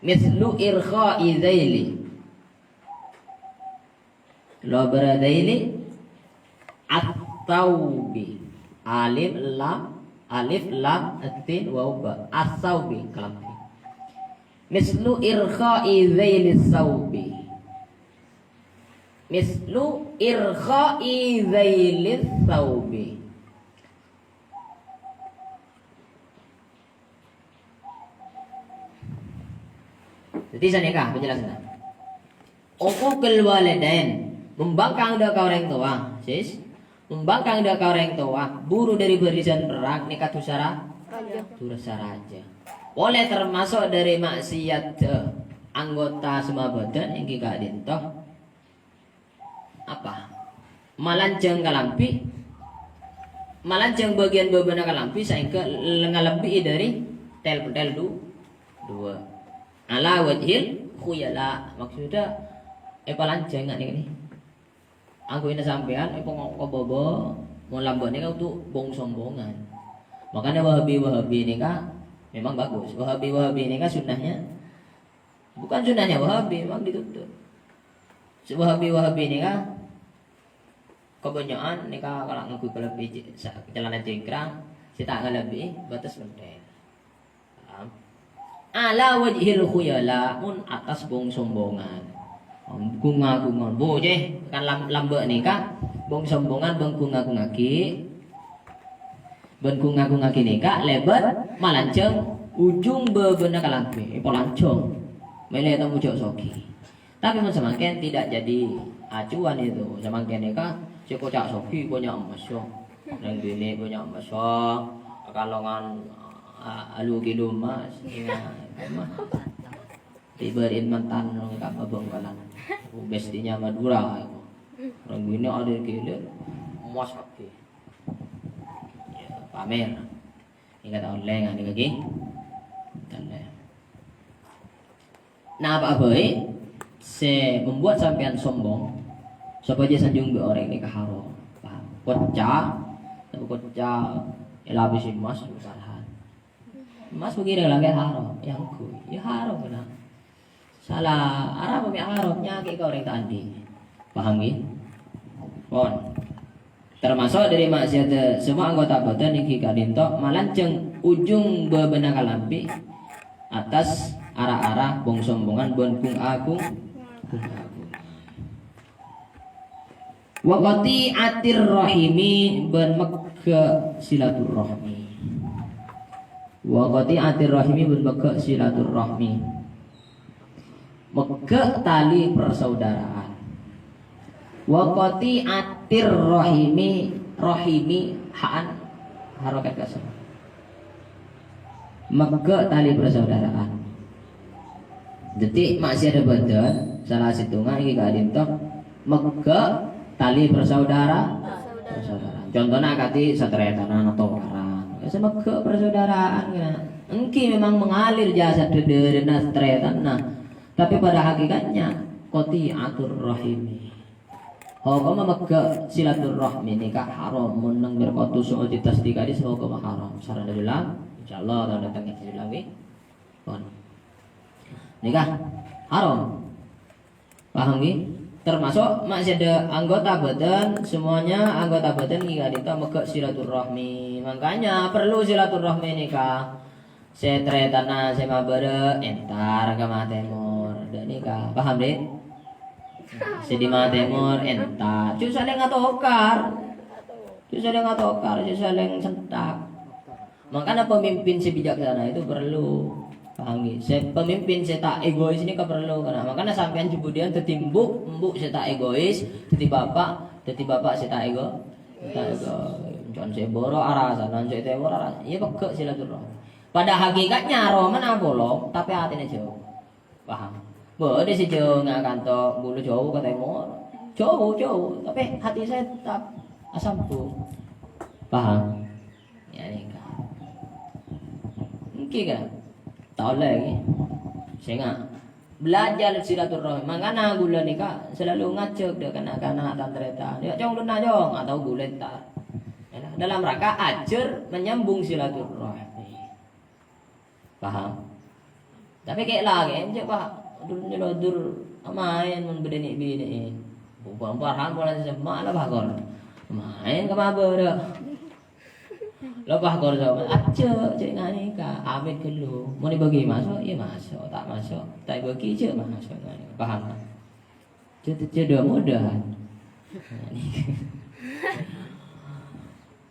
Mitslu irkha'i dzaili. Lobârân dzaili. As-saubi. Alif, lam, alif, lam, sin, waw, ba. As-saubi, kalambhi. Mislu irkha'i dzailis saubi. Mislu irkha'i dzailis saubi. Dhâddhi sanèka penjelasanna. Uququl walidain, membangkang dâ' ka orèng towa, sis. Membangkang dâ' ka orèng towa, buru dâri bârisan perak nèka dhusa ra-, Rajâ. Dhusa rajâ. Polè tamaso' dâri maksiat, eh, anggota sè mabâdân èngghi ka'dinto. Apa? Malanjhâng kalambhi, malanjhâng bâgiyân bâbâna kalambhi saèngghâ l-, ngalebbi'i dâri tèl-pentèl du-, duwâ'. Ala wajhil khuyala, maksudnya, eh, palanjhâng nèka nèka. Angghuy sampèyan, eh, pokok bâbâ, mon lambâ' nèka untuk bong-sombongan. Makanya Wahabi-Wahabi nèka memang bagus. Wahabi-Wahabi nèka sunnahnya Bukan sunnahnya Wahabi, memang dituntut. Sè Wahabi-Wahabi nèka kabânnya'an nèka kala ngangghuy kalambhi ce-, sa-, calana cengkrang, sè ta' ngalebbi'i bâtes pentèl. Paham? Ala wajhil khuyala, mon attas bong-sombongan. Ghun-ngaghungan. Bu, jeh, kan lam-, lambâ' nèka, bong-sombongan bân ghun-ngaghungaghi. Bân ghun-ngaghungaghi nèka lèbât malanjhâng ujung bâbâna kalambhi, èpalanjhâng. Mèlè tang ojhâ' soghi. Tapè mon samangkèn tidak jadi acuan itu. Samangkèn nèka sè koca' soghi bânnya' emmas, yo. Rèng binè' bânnya' emmas, yo. Kalongan, a-, alu kilo emas. Iyâ, emmas. Dibâri'in mantan ka Bangkalan. Bestinya Madura. Rèng binè' ada gila. Emmas kabhè. Ya, pamer. Nèka ta' ollè, nèka ghi. Ta' ollè. Nah, apa bhâi sè membuat sampèyan sombong, sapa jhâ' sanjung bi' orèng nèka haram. Paham? Koca', koca' èlapisi emmas, bukan hal. Emmas bâgi rèng langghâr haram, ya engko'. Ya haram, kèna. Sala arapa mè' haram, nyakè' ka orèng ta' andi'. Paham, ghi? Pon. Termasuk dâri maksiat semua anggota badan nèka ka'dinto malanjhâng ujung bâbâna kalambhi attas ara-ara bong-sombongan bân ghun-aghung. Wa qati'atir rahimi bân megghâ' silaturrahmi. Wa qati'atir rahimi bân megghâ' silaturrahmi. Megghâ' tali persaudaraan. Wa qati'atir rahimi, rahimi ha'an harokat kasar. Megghâ' tali persaudaraan. Dhâddhi, maksiat bâdân, sala sèttongnga nèka ka'dinto, megghâ' tali persaudara-, persaudaraan. Contona kadhi sataretanan, atokaran. Ya, sè megghâ' persaudaraan, kèna. Èngghi memang mengalir jasa dhâdhârânna sataretanna. Tapè pada hakikatnya, qati'atur rahimi. Hokomma megghâ' silaturrahmi nèka haram. Mon neng berkotu soal ditasdikadi hokomma haram. Sarana bilang, insyaallah tahun datang kita bilang, ngghi. Pon. Nèka haram. Paham, ngghi? Termasuk maksiat anggota badan, semuanya anggota badan nèka ka'dinto megghâ' silaturrahmi. Makanya perlu silaturrahmi nèka. Sè taretanan sè mabârâ' entar ka Matèmor. Dâ' nèka. Paham, Dik? Sè di Matèmor entar. Jhâ' salèng atokar. Jhâ' salèng atokar, jhâ' salèng sentak. Makanya pemimpin sè bijaksana itu perlu. Paham, ngghi? Sè, pemimpin sè ta' egois nèka perlu, karena makanya sampèyan jhâ' budiyân dhâddhi embu', embu' sè ta' egois, dhâddhi bapa', dhâddhi bapa' sè ta' ego-, ta' egois. Can sè bârâ' arasanan, sè tèmor arasanan. Iyâ, pegghâ' silaturrahmi. Pada hakikatnya romana apolong, tapè atèna jhâu. Paham? Bâdâ sè jhâu nga' kanto ghulâ jhâu ka tèmor. Jhâu, jhâu, tapè hati saya tetap asampung. Paham? Ya, nèka. Èngghi, kan? Ta' ollè, ngghi. Sènga'. Belajar silaturrahmi. Mangkana ghulâ nèka selalu ngajhâk dâ' kana'-kana' tan-tarètan. "Ya', Cong, dhuna, Cong," atau ghulâ entar. Ya, dalam rangka ajhâr menyambung silaturrahmi. Paham? Tapè kè' lakè', enjâ', Pak. Dur nyelodur, amaèn mon bâdâ nè'-binè'. Bukan parhan pola semma' la, Pak, kor. Maèn ka mabârâ'. Loppa korso, ajjhâ', cè' nganèka, amit ghâllu. Mon èbâgi maso', iyâ maso', ta' maso', ta' èbâgi, jhâ' maso', nganèka. Paham, kan? Jhâ', jhâ', mudah-mudahan.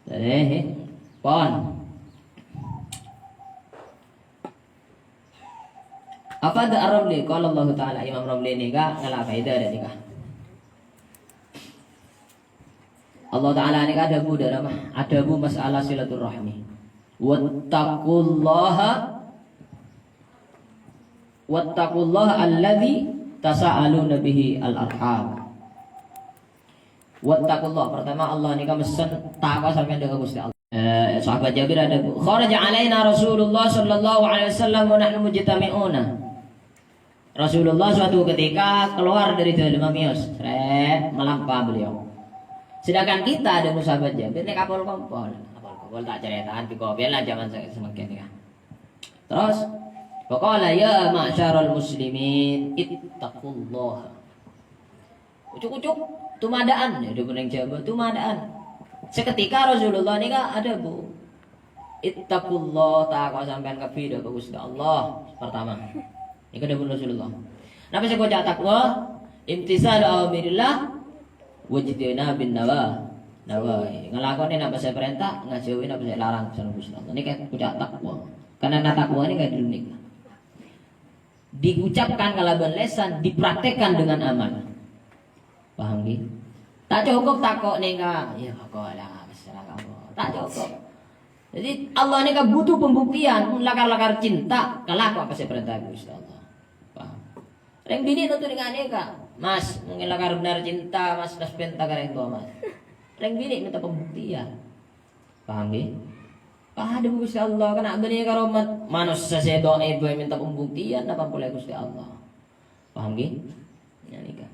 Jadi, pon. Afada Ar-Ramli, qala Allahu Ta'ala, Imam Ramli nèka ngala' faèdah dâ' nèka. Allah Ta'ala nèka adhâbu dâ' rama, adhâbu masalah silaturrahmi. "Wattaqullaha, wattaqullaha alladzi tasaaluna bihi al-arham." Wattaqullah. Pertama, Allah nèka messen tako' sampèyan dâ' ka Ghustè Allah. Eh, sahabat Jabir adhâbu, "Kharaja alaina Rasulullah sallallahu alaihi wasallam wa nahnu mujtami'una." Rasulullah suatu ketika keluar dari dalam miyos, sret, melampa beliau. Sedangkan kita, adhâbu sahabat Jabir, nèka apol-kompol. Apol-kompol ta' carèta'an, bi-, kopian lah zaman se-, samangkèn nèka. Terus, faqala, "Ya ma'syaral muslimin, ittaqullah." Ucuk-ucuk, tumada'an, ya, dâ' bhâreng Jhâbâ, tumada'an. Seketika Rasulullah nèka adhâbu, "Ittaqullah, tako' sampèyan kabbhi dâ' ka Ghustè Allah." Pertama, nèka dhâbuna Rasulullah. Napa sè èkoca' takwa? Imtitsalu awamirillah, wajtinabun nawa-, nawahi. Ngalakonè napa sè èparènta, ngajhâuwi napa sè èlarang, sareng Ghustè Allah. Nèka èkoca' takwa. Karena takwa nèka dâlem nèka. Diucapkan kalabân lesan, dipraktekkan dengan amal. Paham, ghi? Ta' cokop tako' nèka, "Ya, pokok la, terserah kamu." Ta' cokop. Jadi, Allah nèka butuh pembuktian, lakar-lakar cinta, kalako apa sè èparènta Ghustè Allah. Paham? Rèng binè' nonton nèka, "Mas, mungkin lakar benar cinta, Mas, tas penta ka rèng towa, Mas." Rèng binè' mènta pembuktian. Paham, ghi? Padâ bi' Ghustè Allah, kana' bânnè karo mat-, manossa sè dhaif bhâi mènta pembuktian, napa polè Ghustè Allah. Paham, ghi? Ya, nèka.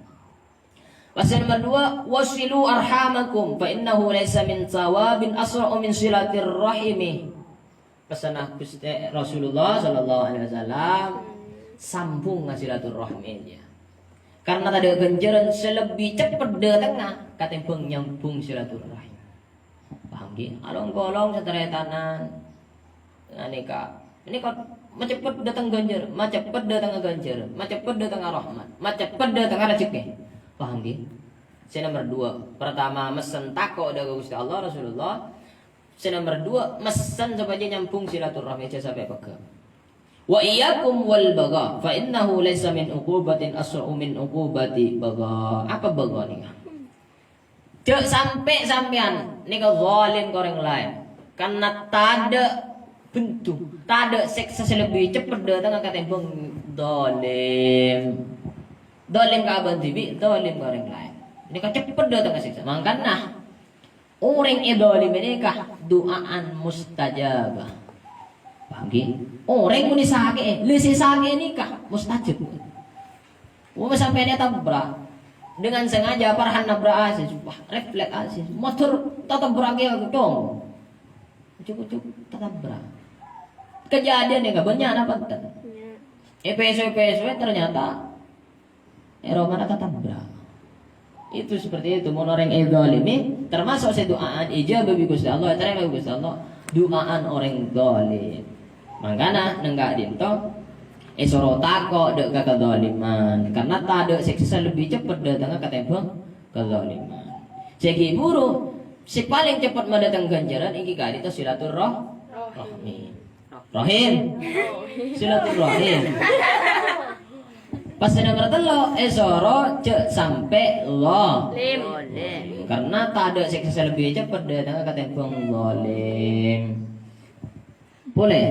Pas sè nomer dua, "Wasilu arhamakum, fa innahu laisa min tsawabin asra'u min silatir rahimi." Pesanna Ghustè Rasulullah sallallahu alaihi wasallam, "Sambunga silaturrahmi, ya. Karena tadâ' ghânjhârân sè lebbi ceppet dâtengnga katèmbhâng nyambung silaturrahim." Paham, ghi? Along-kolong sataretanan. Nah, nèka. Nèka maceppet dâteng ghânjhâr-, maceppet dâtengnga ghânjhârân, maceppet dâtengnga rahmat, maceppet dâtengnga rajhekkè. Paham, ghi? Sè nomer dua, pertama, messen tako' dâ' ka Ghustè Allah, Rasulullah. Sè nomer dua, messen sopajâ nyambung silaturrahmi, jhâ' sampè' peggâ'. "Wa iyyakum wal bagha, fa innahu laisa min uqubatin asra'u min uqubati bagha." Apa bagha nèka? Jhâ' sampè' sampèyan nèka zalim ka orèng laèn. Karena tadâ' bendung, tadâ' sèksa sè lebbi ceppet dâtengnga katèmbhâng zalim. Zalim ka abâ' dhibi', zalim ka orèng laèn. Nèka ceppet dâtengnga sèksa. Mangkana, orèng èdhalimè nèka du'aan mustajabah. Paham, ghi? Orèng mon èsakè'è, lè sè èsakè'è nèka mustajab. Wong sampèyan ètabrak. Dengan sengaja Farhan nabrak asis, wah, refleks asis. Motor tatabrak kèya, cong. Ujuk-ujuk tatabrak. Kejadian nèka bânnya' napa enten? Bânnya'. Èpèso-pèso ternyata È romana tatabrak. Itu seperti itu, mon orèng èdhalimè, termasuk sè du'aan ijabah bi' Ghustè Allah, ètarèma bi' Ghustè Allah, du'aan orèng dhalim. Mangkana, neng ka'dinto, èsoro tako' dâ' ka kadhaliman, karna tadâ' sèksa lebbi ceppet dâtengnga katèmbhâng kadhaliman. Sè ghi' buru, sè palèng ceppet madâteng ghânjhârân èngghi ka'dinto silaturrah-, rahmi. Rahim. Silaturrahim. Pas sè nomer tello', èsoro jhâ' sampè' lo-, Lim. Karna tadâ' sèksa sè lebbi ceppet dâtengnga katèmbhâng zalim. Polè.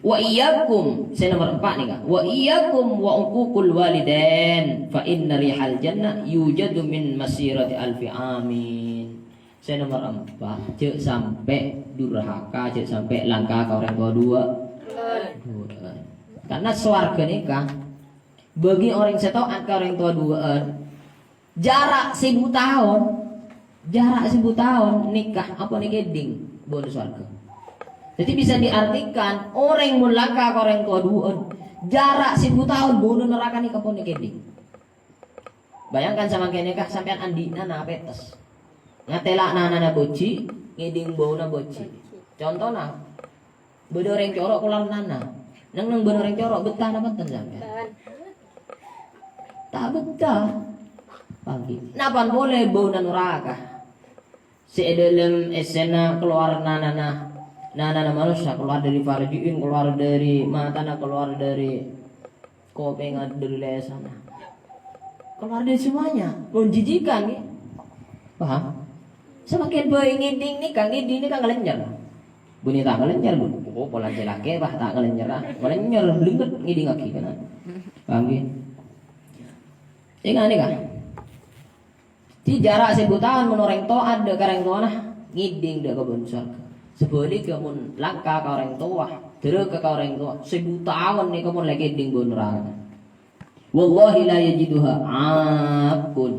Wa iyyakum, sè nomer empa' nèka. Wa iyyakum wa uququl walidain, fa inna rihal jannah yujadu min masirati alfi amin. Sè nomer empa', jhâ' sampè' durhaka, jhâ' sampè' langka ka orèng towa duwâ'. Duwâ'. Karna sowarga nèka bagi orèng sè taat ka orèng towa duwâ'ân. Jhârâ' sèbu taon, jhârâ' sèbu taon nèka apa nèka kèdhing bâuna sowarga. Jadi bisa diartikan orèng mon langka ka orèng towa duwâ'ân, jhârâ' sèbu taon bâuna naraka nèka apa nèka kèdhing. Bayangkan samangkèn nèka sampèyan andi'na na pètes. Ngatela' nanana bâji', ngèdhing bâuna bâji'. Contona, bâdâ orèng coro' kalowar nana. Neng-neng bâdâ orèng coro', bettah napa enten sampèyan? Ta' bettah. Paham, ghi? Napa polè bâuna noraka? Sè è dâlem essèna kalowar nanana, nanana manossa, kalowar dâri farji'in, kalowar dâri matana, kalowar dâri kopèngnga, dâri lèsanna. Kalowar dâri semuanya. Menjijikan, ghi. Paham? Samakèn bhâi ngèdhing nèka, ngèdhing nèka ngalenyer. Bânnè ta' ngalenyer, Bu. Oh, pola jâ lakè, bah, ta' ngalenyer, ah. Ngalenyer, blenget ngèdhingaghi, kan. Paham, ghi? Sènga' nèka. Jârèya sèbu taon mon orèng towa dâ' ka rèng towana, ngèdhing dâ' ka bâuna sowarghâ. Sabhâligghâ mon langka ka orèng towa, dârâka ka orèng towa, sèbu taon nèka mon la èkèdhing bâuna noraka. Wallahi la yajiduha 'aqqun,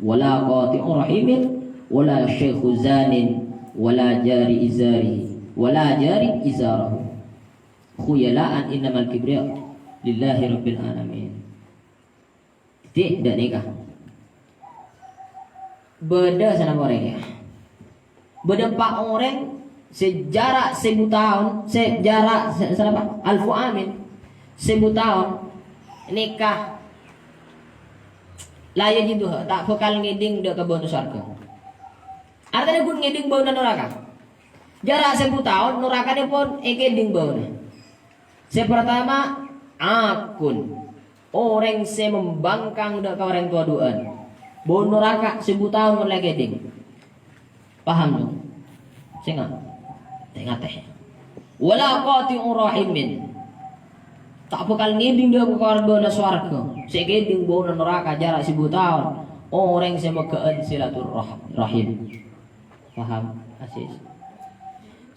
wala qati'u rahimin, wala syaikhu zanin, wala jari izari, wala jari izarahu. Khuyala'an innamal kibriya lillahi rabbil alamin. Dhâddhi, dâ' nèka. Bâdâ sanapa orèng, yâ? Bâdâ empa' orèng sè jârâ' sèbu taon, sè jârâ', sè, sanapa? Alfu amin. Sèbu taon. Nèka la yajiduha, ta' bhâkal ngèdhing dâ' ka bâuna sowarghâ. Artèna ghun ngèdhing bâuna noraka. Jârâ' sèbu taon norakanèpon èkèdhing bâuna. Sè partama, 'aqqun. Orèng sè membangkang dâ' ka orèng towa duwâ'ân. Bâuna noraka sèbu taon mon la èkèdhing. Paham, Cong? Sènga'. Tè-ngatè. Wala qati'u rahimin. Ta' bhâkal ngèdhing dâ' ka bâuna sowarghâ. Sè èkèdhing bâuna noraka jârâ' sèbu taon. Orèng sè mèghâ'ân silaturrah-, rahim. Paham, Aziz?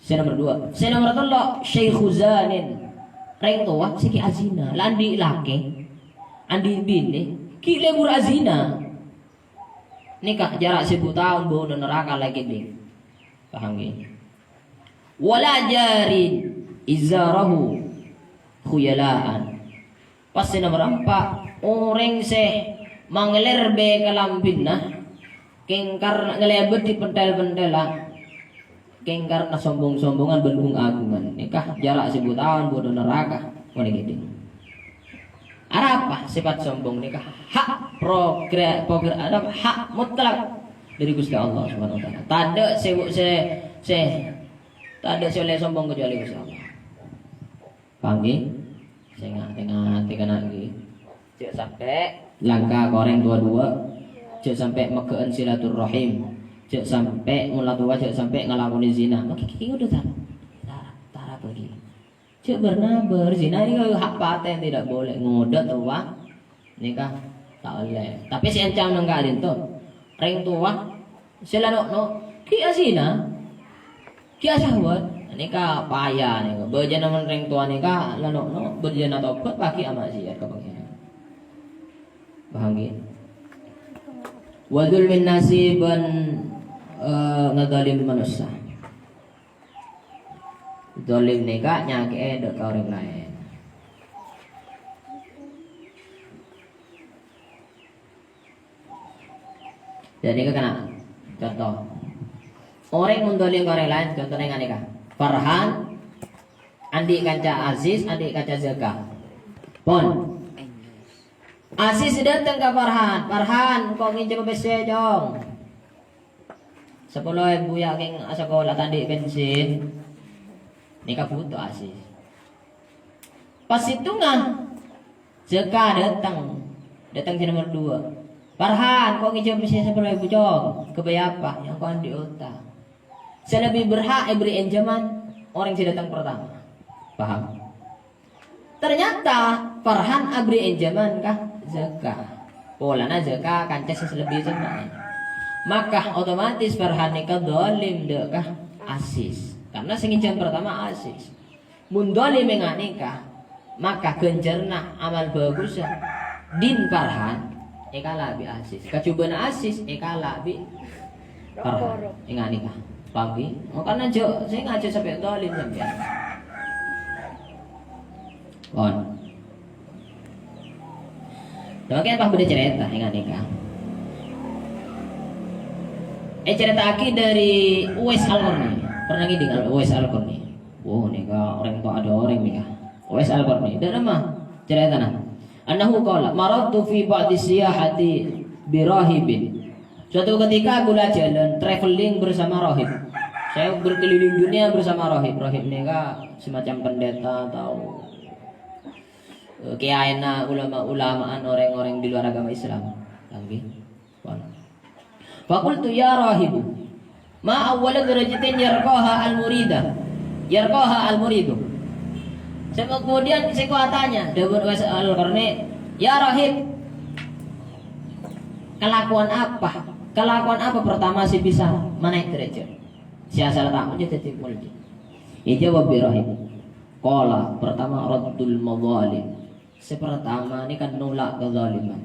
Sè nomer duwâ'. Sè nomer tello', syaikhu zanin. Rèng towa sè ghi' azina. La andi' lakè, andi' binè, ghi' lebur azina. Nèka jârâ' sèbu taon bâuna noraka la èkèdhing. Paham, ghi? Wala jarin izarahu khuyala'an. Pas sè nomer empa', orèng sè mangalèrbâ kalambhina, kèng karna ngalèbâdhi pentèl-pentèlla, kèng karna sombong-sombongan bân gung-agungan. Nèka jârâ' sèbu taon bâuna noraka, mon èkèdhing. Arapa sèpat sombong nèka? Hak progra-, progra-, arapa? Hak mutlak dâri Ghustè Allah Subhanahu wa Ta'ala. Tadâ' sè, sè, sè, tadâ' sè ollè sombong kajhâbhâna Ghustè Allah. Paham, ghi? Sènga', sènga', sènga' kana', ghi. Jhâ' sampè' langka ka orèng towa duwâ'. Jhâ' sampè' mèghâ'ân silaturrahim. Jhâ' sampè' mon la towa, jhâ' sampè' ngalakonè zina. Mangkè ghi' ngodâ ta-, ta-, tarapa ghi. Jhâ' bâr-nabâr, zina nèka hak patè, tidak boleh. Ngodâ towa. Nèka ta' ollè. Tapè sè èancam neng ka'dinto, rèng towa sè la no'-no' ghi' azina, ghi' asyahwat. Nèka paya nèka. Bâjâna mon rèng towa nèka la no'-no', bâjâna tobat, paghi' amaksiat ka Pangèran. Paham, ghi? Wa dzulmin nasi bân, eh, ngadhalim manossa. Dzalim nèka nyakè'è dâ' ka orèng laèn. Jadi, nèka kèna conto. Orèng mon dzalim ka orèng laèn, contona nèka. Farhan andi' kanca Aziz, andi' kanca Zaka. Pon. Aziz dâteng ka Farhan. "Farhan, engko' ngènjhâm pèssè, Cong. Sapolo èbu, yâ, kèng asakola, ta' andi' bensin." Nèka bhuto Aziz. Pas sèttonga, Zaka dâteng. Dâteng sè nomer duwâ'. "Farhan, engko' ngènjhâm pèssè sapolo èbu, Cong." "Ghâbây apa?" "Yâ, engko' andi' otang." Sè lebbi berhak èberri' ènjhâman orèng sè dâteng pertama. Paham? Ternyata Farhan aberri' ènjhâman ka Zaka. Polana Zaka kanca sè lebbi sennengnga. Maka otomatis Farhan nèka dzalim dâ' ka Aziz. Karena sè ngènjhâm pertama Aziz. Mon dzalim ènga' nèka, maka ghânjhârânna amal bhâghussa din Farhan èkala' bi' Aziz. Kajhubâ'na Aziz èkala' bi' Farhan. Ènga' nèka. Paham, ghi? Makana jhâ', sè ngajhâ' sampè' dzalim sampèyan. Pon. Sampèyan pas bâdâ carèta, ènga' nèka. Ècarèta'aghi dâri Uwais Al-Qarni. Pernah ngèdhing Al-, Uwais Al-Qarni? Oh, nèka orèng towa dâ' orèng nèka. Uwais Al-Qarni. Dâ' ramma carètana? Annahu qala, "Maradtu fi ba'di siyahati bi rahibin." Suatu ketika aku la jalan traveling bersama rahib. Saya berkeliling dunia bersama rahib. Rahib nèka semacam pendeta atau, eh, kiyaèna ulama-ulamaan orèng-orèng di luar agama Islam. Ngghi. Pon. Faqultu, "Ya rahibu, ma awwalu darajatin yarqaha al-murida? Yarqaha al-muridu." Sebab kemudian sèngko' atanya, dâbuna Uwais Al-Qarni, "Ya rahib, kalakowan apa? Kalakowan apa pertama sè bisa manaè dârâjhât? Sè asalla ta' onjhâ dhâddhi molja?" Èjâwâb bi' rahib. Qala, pertama, raddul madhalim. Sè pertama nèka nolak kezaliman.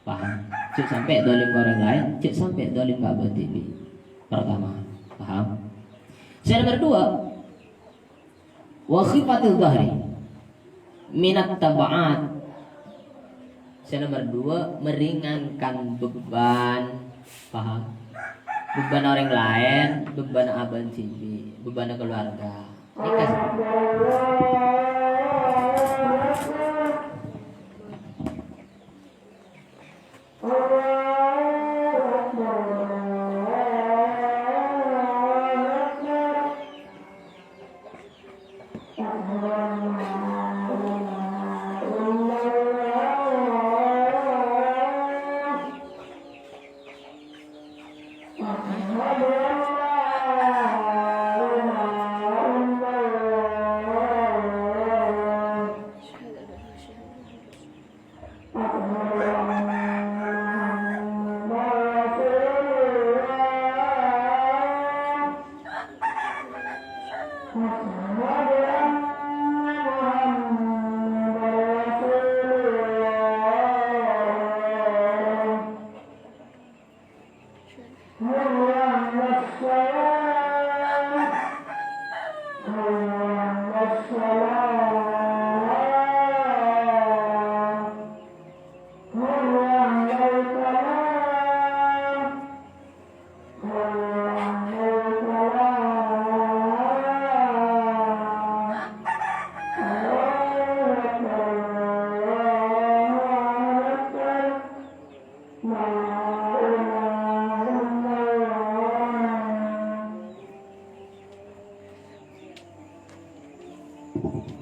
Paham? Jhâ' sampè' dzalim ka orèng laèn, jhâ' sampè' dzalim ka abâ' dhibi'. Pertama, paham? Sè nomor dua, wa khifatul dhahri minat tab'at. Sè nomor dua, meringankan beban, paham? Beban orèng laèn, beban abâ' dhibi', beban keluarga. Nèka sè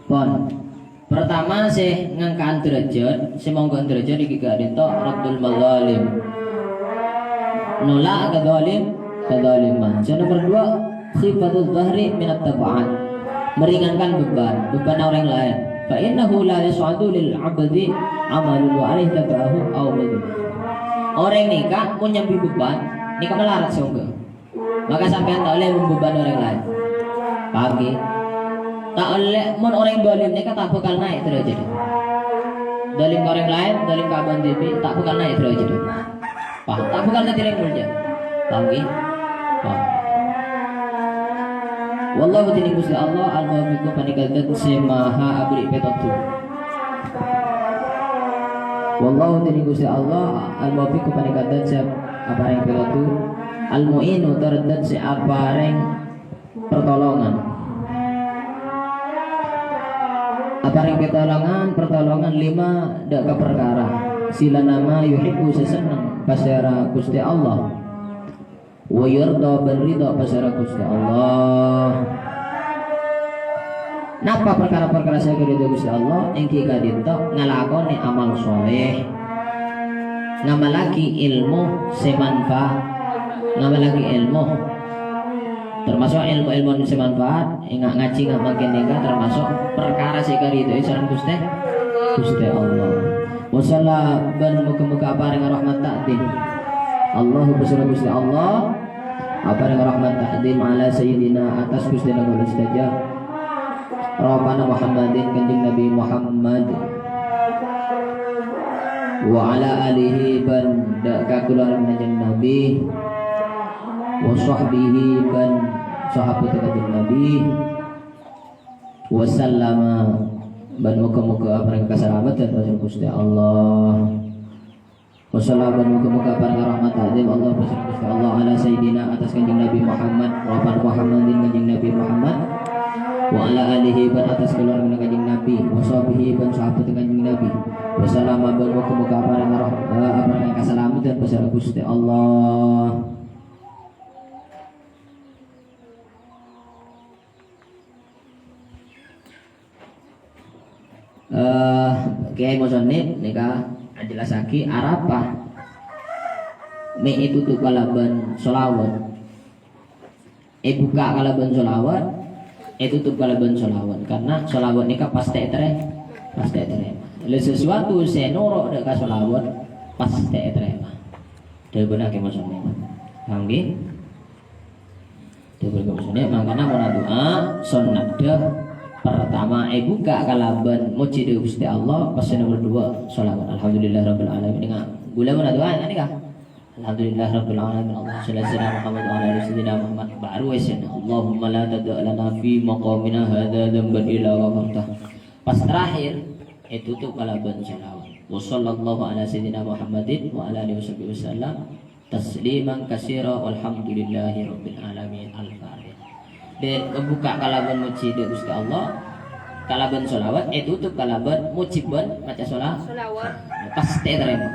Pon. Pertama, sè ngangka'an dârâjhât, sè mongghâ'ân dârâjhât nèka ka'dinto raddul madhalim. Nolak ka dzalim, kezaliman. Sè nomor dua, khifatul dhahri minat tab'at. Meringankan beban, beban orèng laèn. Fa innahu la yas'udu lil 'abdi 'amalun wa alaihi tab'ahu aw madhulum. Orèng nèka mon nyambi beban, nèka malarat sè ongghâ. Maka sampèyan ta' ollè membebani orèng laèn. Paham, ghi? Ta' ollè, mon orèng dzalim nèka ta' bhâkal naè' dârâjhâddhâ. Dzalim ka orèng laèn, dzalim ka abâ' dhibi', ta' bhâkal naè' dârâjhâddhâ. Paham? Ta' bhâkal dhâddhi orèng molja. Paham, ghi? Paham. Wallahu, dhinèng Ghustè Allah, al-muwaffiqu, panèka zat sè maha aberri' pètodhuk. Wallahu, dhinèng Ghustè Allah, al-muwaffiqu, panèka zat sè aparèng pètodhuk, al-mu'inu, tor zat sè aparèng pertolongan. Aparèng pertolongan, pertolongan lima dâ' ka parkara. Sila nama yuhibbu, sè senneng pasèra Ghustè Allah. Wa yardha, bân ridha pasèra Ghustè Allah. Napa parkara-parkara sè èkaridhoi Ghustè Allah? Èngghi ka'dinto ngalakonè amal sholeh, ngamallaghi èlmo sè manfaat, ngamallaghi èlmo, tamaso' èlmo-èlmo sè manfaat, enga' ngajhi, enga' mangkèn nèka tamaso' parkara sè èkaridhoi sareng Ghustè, Ghustè Allah. Wa shalla, bân moghâ-moghâ aparèng rahmat ta'dhim. Allahu, pasèra Ghustè Allah, aparèng rahmat ta'dhim ala sayyidina, attas Ghustèna kaulâ sadhâjâ, Rabbana Muhammadin, Kanjeng Nabi Muhammad, wa ala alihi, bân dâ' ka kaluargana Kanjeng Nabi, wa sahbihi, bân sahabatta Kanjeng Nabi, wa sallama, bân moghâ-moghâ aparèng kasalameddhân, pasèra Ghustè Allah. Wa shalla, bân moghâ-moghâ aparèng rahmat ta'dhim Allah, pasèra Ghustè Allah ala sayyidina, atas Kanjeng Nabi Muhammad, wa ala Muhammadin, Kanjeng Nabi Muhammad, wa ala alihi, bân atas kaluwargana Kanjeng Nabi, wa sahbihi, bân sahabat Kanjeng Nabi, wa sallama, bân moga-moga aparèng roh-, eh, aparèng kasalameddhân pasèra Ghustè Allah. Eh, Kèyaè Musannif nèka ajhellassaghi arapa mè' ètutup kalabân sholawat. Èbukka' kalabân sholawat, ètutup kalabân sholawat. Karna sholawat nèka pastè ètarè-, pastè ètarèma. Lè sesuatu sè noro' dâ' ka sholawat, pastè ètarèma. Dhâbuna Kèyaè Musannif. Paham, ghi? Dhâbuna Kèyaè Musannif, mangkana mon adu'a, sonnadda partama èbukka' kalabân mojhi dâ' Ghustè Allah, pas sè nomer duwâ' sholawat. Alhamdulillahirabbil alamin. Enga', ghulâ mon adu'a, enga' nèka? Alhamdulillahirabbil alamin. Allahumma shalli ala sayyidina Muhammad wa ala ali sayyidina Muhammad. Baru èsèna, Allahumma la tada' lana fi maqamina hadza dzanban illa ghafartah. Pas terakhir, ètutup kalabân sholawat. Wa sallallahu ala sayyidina Muhammadin wa ala alihi washabihi wasallam. Tasliman katsira, walhamdulillahi rabbil alamin. Al-Fatihah. Dâ' èbukka' kalabân mojhi dâ' Ghustè Allah, kalabân sholawat, ètutup kalabân mojhi bân maca shola-, sholawat. Pastè ètarèma.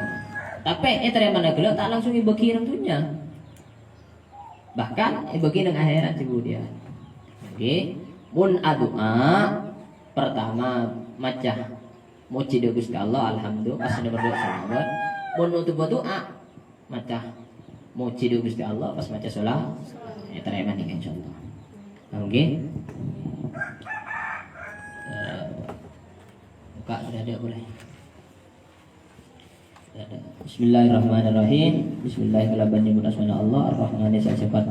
Tapè ètarèmana ghellâ' ta' langsung èbâghi neng dhunnya. Bahkan èbâghi neng akhèrat sè budiyân. Oke. Mon adu'a, partama maca mojhi dâ' Ghustè Allah, alhamdulillah, pas nomer duwâ' sholawat. Mon notobhâ du'a, maca mojhi dâ' Ghustè Allah, pas maca shola-, ètarèma nèka, insyaallah. Paham, ghi? Eh, bukka' sè dâ' polè. Sè dâ'. Bismillahirrahmanirrahim. Bismillah kalabân nyebut asmana Allah, Ar-Rahmani sè sèpat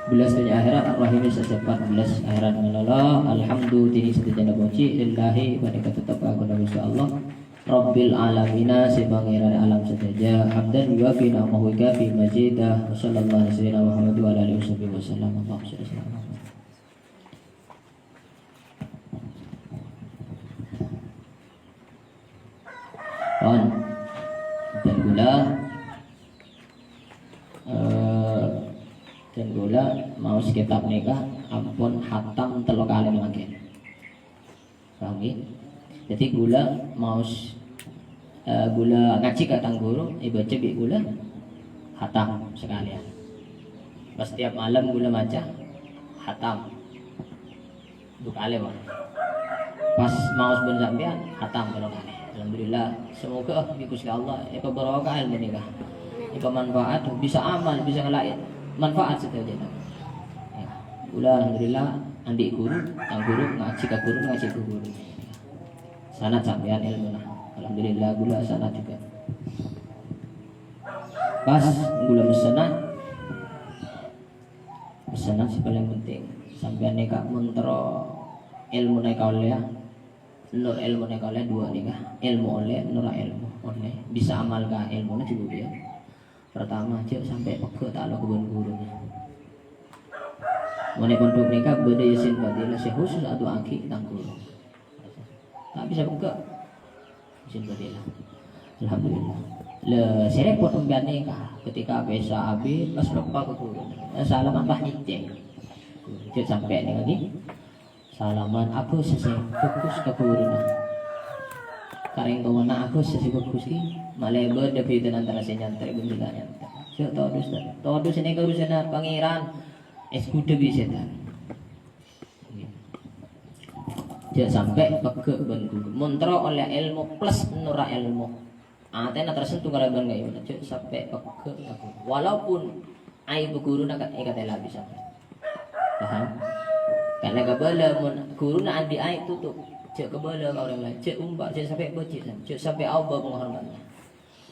bellas dhunnya akhèrat, Ar-Rahimi sè sèpat bellas akhèrat malolo. Alhamdu, dhing sadhâjâna pojhi, lillahi, panèka tetep kaangghuy Ghustè Allah. Rabbil alamina, sè Pangèranna alam sadhâjâ. Hamdan yuwafi ni'amahu wa yukafi mazidah. Wa sallallahu ala sayyidina Muhammad wa ala alihi washabihi wasallam. Allahumma shalli wa sallim. Pon. Dhân ghulâ, eh, dhân ghulâ maos kètab nèka ampon hatam tello kalè mangkèn. Paham, ghi? Dhâddhi ghulâ maos, eh, ghulâ ngajhi ka tang ghuru, èbâca bi' ghulâ hatam sakalèyan. Pas tiap malem ghulâ maca hatam. Du kalè, Pak. Pas maos bân sampèyan, hatam tello kalè. Alhamdulillah. Semoga, eh, bi' Ghustè Allah èpabarokah èlmo nèka. Èpamanfaat, bisa amal, bisa ngalaè manfaat sadhâjâna. Ya. Ghulâ, alhamdulillah, andi' ghuru, tang ghuru, ngajhi ka ghuru, ngajhi ka ghuru. Sanad sampèyan èlmona. Alhamdulillah, ghulâ sanad juga. Pas ghulâ messena, messena sè palèng penting. Sampèyan nèka mon terro èlmona èkaollèya, nur èlmona èkaollè duwâ' nèka. Èlmo ollè, nurra èlmo ollè. Bisa amal ka èlmona jhughân, ya. Pertama, jhâ' sampè' pegghâ' ta' lo ka bân ghuruna. Mon è pondhuk nèka bâdâ Yasin Fadilah sè khusus adu'aaghi tang ghuru. Ta' bisa pegghâ'. Yasin Fadilah. Alhamdulillah. Lè, sè rèpot sampèyan nèka, ketika pèsa abit, pas loppa ka ghuru. Eh, salaman pas nyècèng. Jhâ' sampè' nèka ghi. Salaman abhâsa sè bhâghus ka ghuruna. Ka rèng towana abhâsa sè bhâghus ghi. Malè bâdâ bhidhâna antara sè nyantrè bân sè ta' nyantrè. Jhâ' todus, todus nèka urusanna Pangèran. Èsghudhâ bi' sètan. Jhâ' sampè' pegghâ' bân ghuru. Mon terro ollè èlmo plus nurra èlmo. Atèna tersentuh kalabân kaèmon. Jhâ' sampè' pegghâ' ka ghuru. Walaupun aib ghuruna ka-, èkatèla bisa. Paham? Karena kabâlâ mon ghuruna andi' aib tutup. Jhâ' kabâlâ ka orèng laèn. Jhâ' ompa', jhâ' sampè' bâjhi', jhâ' sampè' aobâ penghormatanna.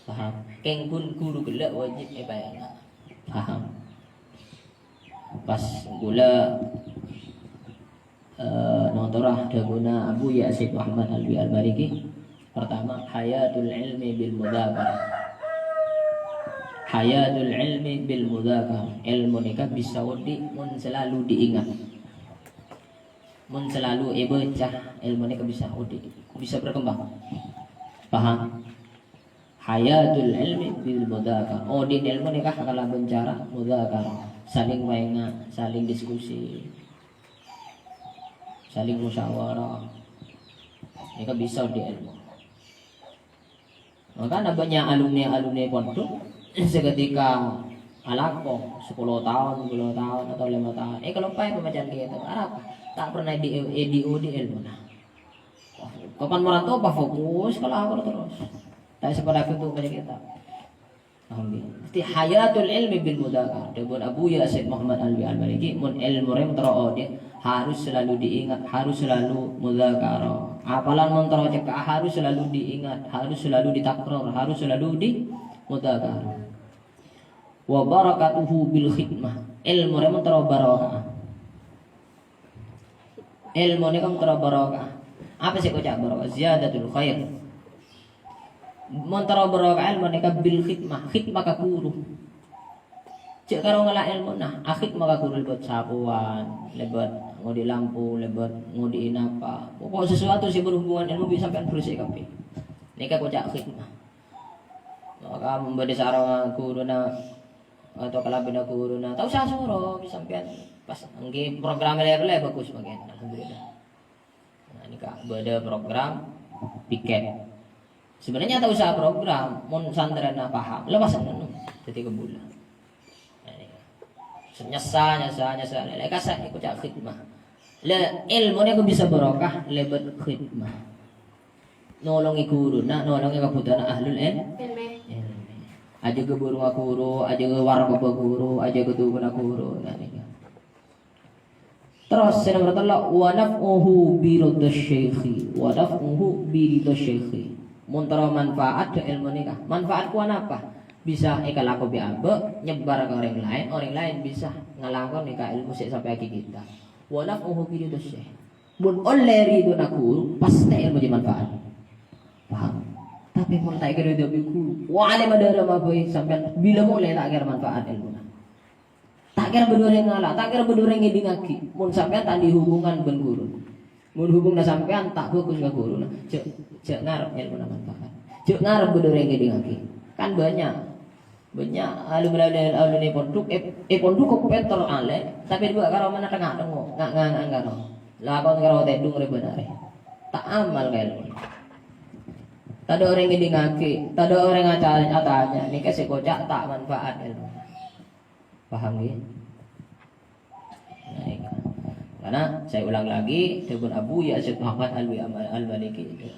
Paham? Kèng ghun ghuru ghellâ' wajib èpaènga'. Paham? Pas ghulâ, eh, notora dhâbuna Abu Yazid Muhammad Alwi Al-Mariki, pertama, hayatul ilmi bil mudzakarah. Hayatul ilmi bil mudzakarah. Èlmo nèka bisa odi' mon selalu diingat. Mon selalu èbâca, èlmo nèka bisa odi', bisa berkembang. Paham? Hayatul ilmi bil mudzakarah. Odi' ilmu nèka kalabân cara mudzakarah. Saling maènga', saling diskusi, saling musyawarah. Nèka bisa odi' ilmu. Makana bânnya' alumni-alumni pondhuk sè ghântèka alako sapolo taon, duwâ puluh taon, atau lèma taon. Eh, kaloppaè pabâcaan kitab. Arapa? Ta' pernah di-, eh, diodi' ilmuna. Kapan maranto, pas fokus ka lakon terros. Ta' sè padâ ghântèka bâca kitab. Paham, ya? Mesti hayatul ilmi bil mudzakarah. Dhâbuna Abuya Said Muhammad Alwi Al-Maliki, mon ilmu rèng terro odi', harus selalu diingat, harus selalu mudzakarah. Apalan mon terro cekka' harus selalu diingat, harus selalu ditakror, harus selalu dimudzakarah. Wa barakatuhu bil khidmah. Ilmu rèng terro barokah. Ilmu nèka mon terro barokah. Apa sè èkoca' barokah? Ziyadatul khair. Mon terro barokah ilmu nèka bil khidmah, khidmah ka ghuru. Jhâ' karo ngala' ilmuna, akhidmah ka ghuru lèbât sapowan, lèbât ngodi' lampu, lèbât ngodi'i napa. Pokok sesuatu sè berhubungan ilmu bi' sampèyan bersè kabbhi. Nèka èkoca' khidmah. Maka mon bâdâ sarongnga ghuruna, atau kalabhina ghuruna, ta' osa soro, sampèyan pas ènggi program lè-, lè bagus mangkèn, alhamdulillah. Nah, nèka bâdâ program piket. Sebenarnya ta' osa program, mon santrèna paham, lè pas ngono, dhâddhi kabulâ. Nah, nèka. Nyassa, nyassa, nyassa, lè, lè, kasa, èkoca' khidmah. Lè, ilmu nèka bisa barokah, lèbât khidmah. Nolongè ghuruna, nolongè kabhutowanna ahlul il-, ilmi. Ajâgâ bhurungnga ghuru, ajâgâ warkoppa ghuru, ajâgâ dhubuna ghuru. Nah, nèka. Terros sè nomer tello', wa naf'uhu bi ridha syaikhi, wa naf'uhu bi ridha syaikhi. Mon terro manfaat ilmu nèka. Manfaat ku anapa? Bisa èkalako bi' abâ', nyebbhâr ka orèng laèn, orèng laèn bisa ngalakonè ka ilmu sè èsampèyaghi kita. Wa naf'uhu bi ridha syaikh. Mon ollè ridhona ghuru, pastè ilmu jâ manfaat. Paham? Tapè mon ta' èkèra ridho bi' ghuru, wa alèm adâ' rama bhâi sampèyan bilâ molè ta' kèra manfaat ilmuna. Ta' kèra bâdâ orèng ngala', ta' kèra bâdâ orèng ngèdingngaghi. Mon sampèyan ta' andi' hubungan bân ghuru. Mon hubunganna sampèyan ta' bagus ka ghuruna, jhâ', jhâ' ngarep ilmuna manfaat. Jhâ' ngarep bâdâ orèng ngèdingngaghi. Kan bânnya'. Bânnya' alumni-alumni pondhuk, è, è pondhuk kok pènter alè, tapè duwâ' karo mana tengah-tengah, nga-, nga-, nga-, karo. Lakon karo tèdung rè bân arè. Ta' amal ka ilmu. Tadâ' orèng ngèdingngaghi, tadâ' orèng aca-, atanya, nèka sè èkoca' ta' manfaat ilmu. Paham, ngghi? Nah, nèka. Karena saya ulang lagi, dhâbuna Abuya Said Muhammad Alwi Amal Al-Maliki.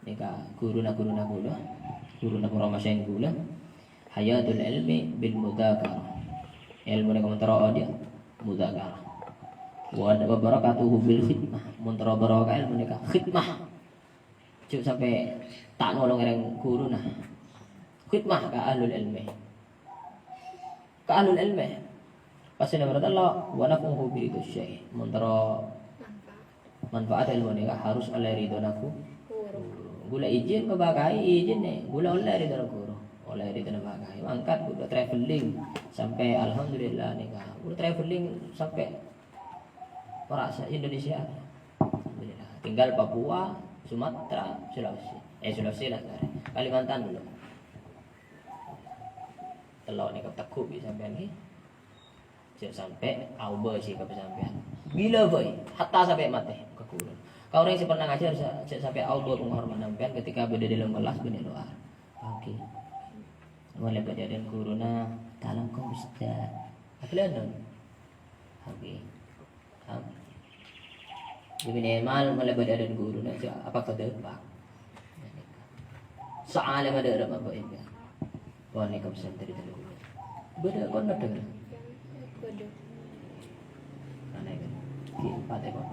Nèka ghuruna-ghuruna kaulâ, ghuruna para masyayikh kaulâ. Hayatul ilmi bil mudzakarah. Ilmu nèka mon terro odi' mudzakarah. Wa, wa barakatuhu bil khidmah. Mon terro barokah ilmu nèka khidmah. Jhâ' sampè' ta' nolong orèng ghuruna. Khidmah ka ahlul ilmi. Ka ahlul ilmi. Pas sè nomer tello', wa naf'uhu bi ridha syaikh. Mon terro manfaat ilmu nèka harus ollè ridhona ghu-, ghuru. Ghulâ ijin ka bâkaè, ijin nè. Ghulâ ollè ridhona ghuru. Ollè ridhona bâkaè. Mangkat ghulâ traveling sampè', alhamdulillah, nèka. Ghulâ traveling sampè' ora sa-Indonesia. Alhamdulillah. Tinggal Papua, Sumatera, Sulawesi. Eh, Sulawesi lah, sorry. Kalimantan dulu. Tello' nèka teggu' bi' sampèyan, ngghi. Jhâ' sampè' aobâ sè ka sampèyan. Bilâ bhâi, hatta sampè' matè, ka ghuru. Ka orèng sè pernah ngajhâr, sa-, jhâ' sampè' aobâ penghormatan sampèyan ketika bâdâ dâlem kellas bân è lowar. Oke. Mon lèbât è adâ'na ghuruna, "Assalamualaikum, Ustaz." Aghâlânon. Oke. Paham? Jadi minimal mon lèbât è adâ'na ghuruna, jhâ' apa kodâ, Pak? Soalnya pada ada apa ini? Waalaikumsalam dari tadi. Bâdâ kon ada. Bâdâ. Mana itu? Di empat ya, Pak?